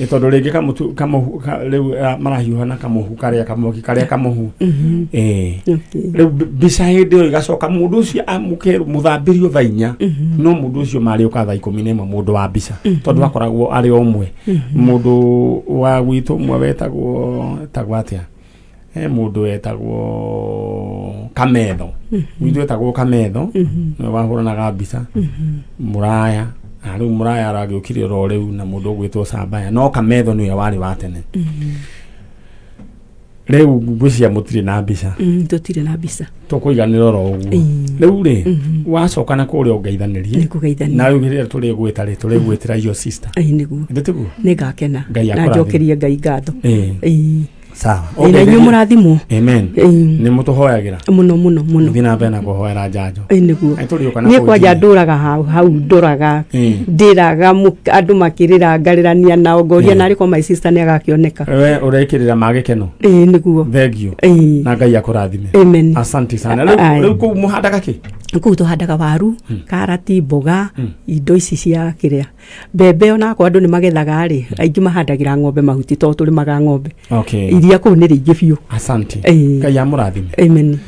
nĩ tondũ rĩngĩ kamũtu kamũhu rĩu marahiũha na kamũhu karĩa kamwaki karĩa kamũhu. Ĩĩ. Rĩu mbica hĩndĩ ĩyo ĩgacoka mũndũ ũcio amũke mũthambĩrio thaa 4, no mũndũ ũcio marĩũka thaa 11 mũndũ wa mbica, tondũ akoragwo arĩ o ũmwe. Mũndũ wa gwitũ ũmwe wetagwo etagwo atĩa, he mũndũ wetagwo Kametho, gwitũ etagwo Kametho, nĩwe wahũranaga mbica mũraya. Na rĩu mũraya aragĩũkire oro rĩu na mũndũ ũgwĩtwo Sambaya, no Kametho nĩwe warĩ wa tene. Rĩu ngwĩciria mũtirĩ na mbica.
Tũtirĩ na mbica.
Tũkũiganĩra oro ũguo. Rĩu rĩ wacoka na kũrĩa ũngeithanĩrie.
Nĩngũgeithania.
Na rĩu rĩrĩa tũrĩgwĩta rĩ tũrĩgwĩtĩra your sister.
Ĩĩ nĩguo.
Nĩ tiguo?
Nĩngakena.
Ngai
Na
akũrathime.
njokerie Ngai ngatho.
Ĩĩ.
Ĩĩ.
Sawa.
Ĩĩ, na inyuĩ mũrathimwo.
Amen.
Ĩĩ.
Nĩ mũtũhoyagĩra.
Mũno mũno mũno.
Thiĩ na mbere na kũhoera njanjo.
Ĩĩ nĩguo.
Nĩ tũrĩũka na
Niĩ
kũu
kwanja
nginya.
ndũraga hau hau ndoraga.
Ĩĩ.
Ndĩraga andũ makĩrĩra ngarĩrania nao ngoria
Ĩĩ.
narĩ ko my sister nĩ agakĩoneka.
We ũrekĩrĩra ma gĩkeno.
Ĩĩ nĩguo.
Thank you.
Ĩĩ.
Na Ngai akũrathime.
Amen.
Asante sana. Rĩu
Aye.
rĩu kũu mũhandaga kĩ?
Kũu tũhandaga waru, karati, mboga, indo ici cia kĩrĩa. Mbembe onakwa andũ nĩ magethaga rĩ, aingĩ mahandagĩra ng'ombe mahuti tondũ tũrĩmaga ng'ombe.
Okay.
Iria kũu nĩ rĩingĩ biũ.
Asante.
Ĩĩ.
Ngai amũrathime.
Amen.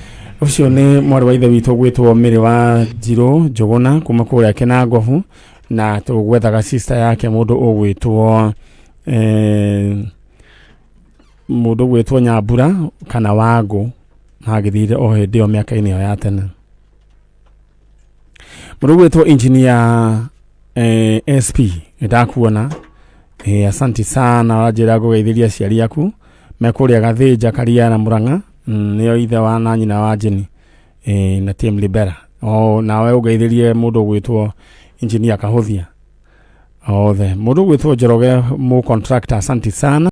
Ũcio nĩ mwarĩ wa ithe witũ gwĩtwo Mĩrĩ wa Njirũ Njũgũna kuma kũrĩa Kĩnangobu, na tũgwethaga sister yake mũndũ ũgwĩtwo mũndũ ũgwĩtwo Nyambura kana Wangũ, magĩthire o hĩndĩ ĩyo mĩaka-inĩ ĩyo ya tene. Mũndũ ũgwĩtwo engineer SP nĩndakuona. Asante sana, wanjĩra ngũgeithĩria aciari aku me kũrĩa Gathĩnja Karia na Mũrang'a, nĩo ithe wa na nyina wa Jeni, na team Libera. O nawe ũgeithĩrie mũndũ ũgwĩtwo engineer Kahũthia othe. Mũndũ ũgwĩtwo Njoroge mũ contractor, asante sana.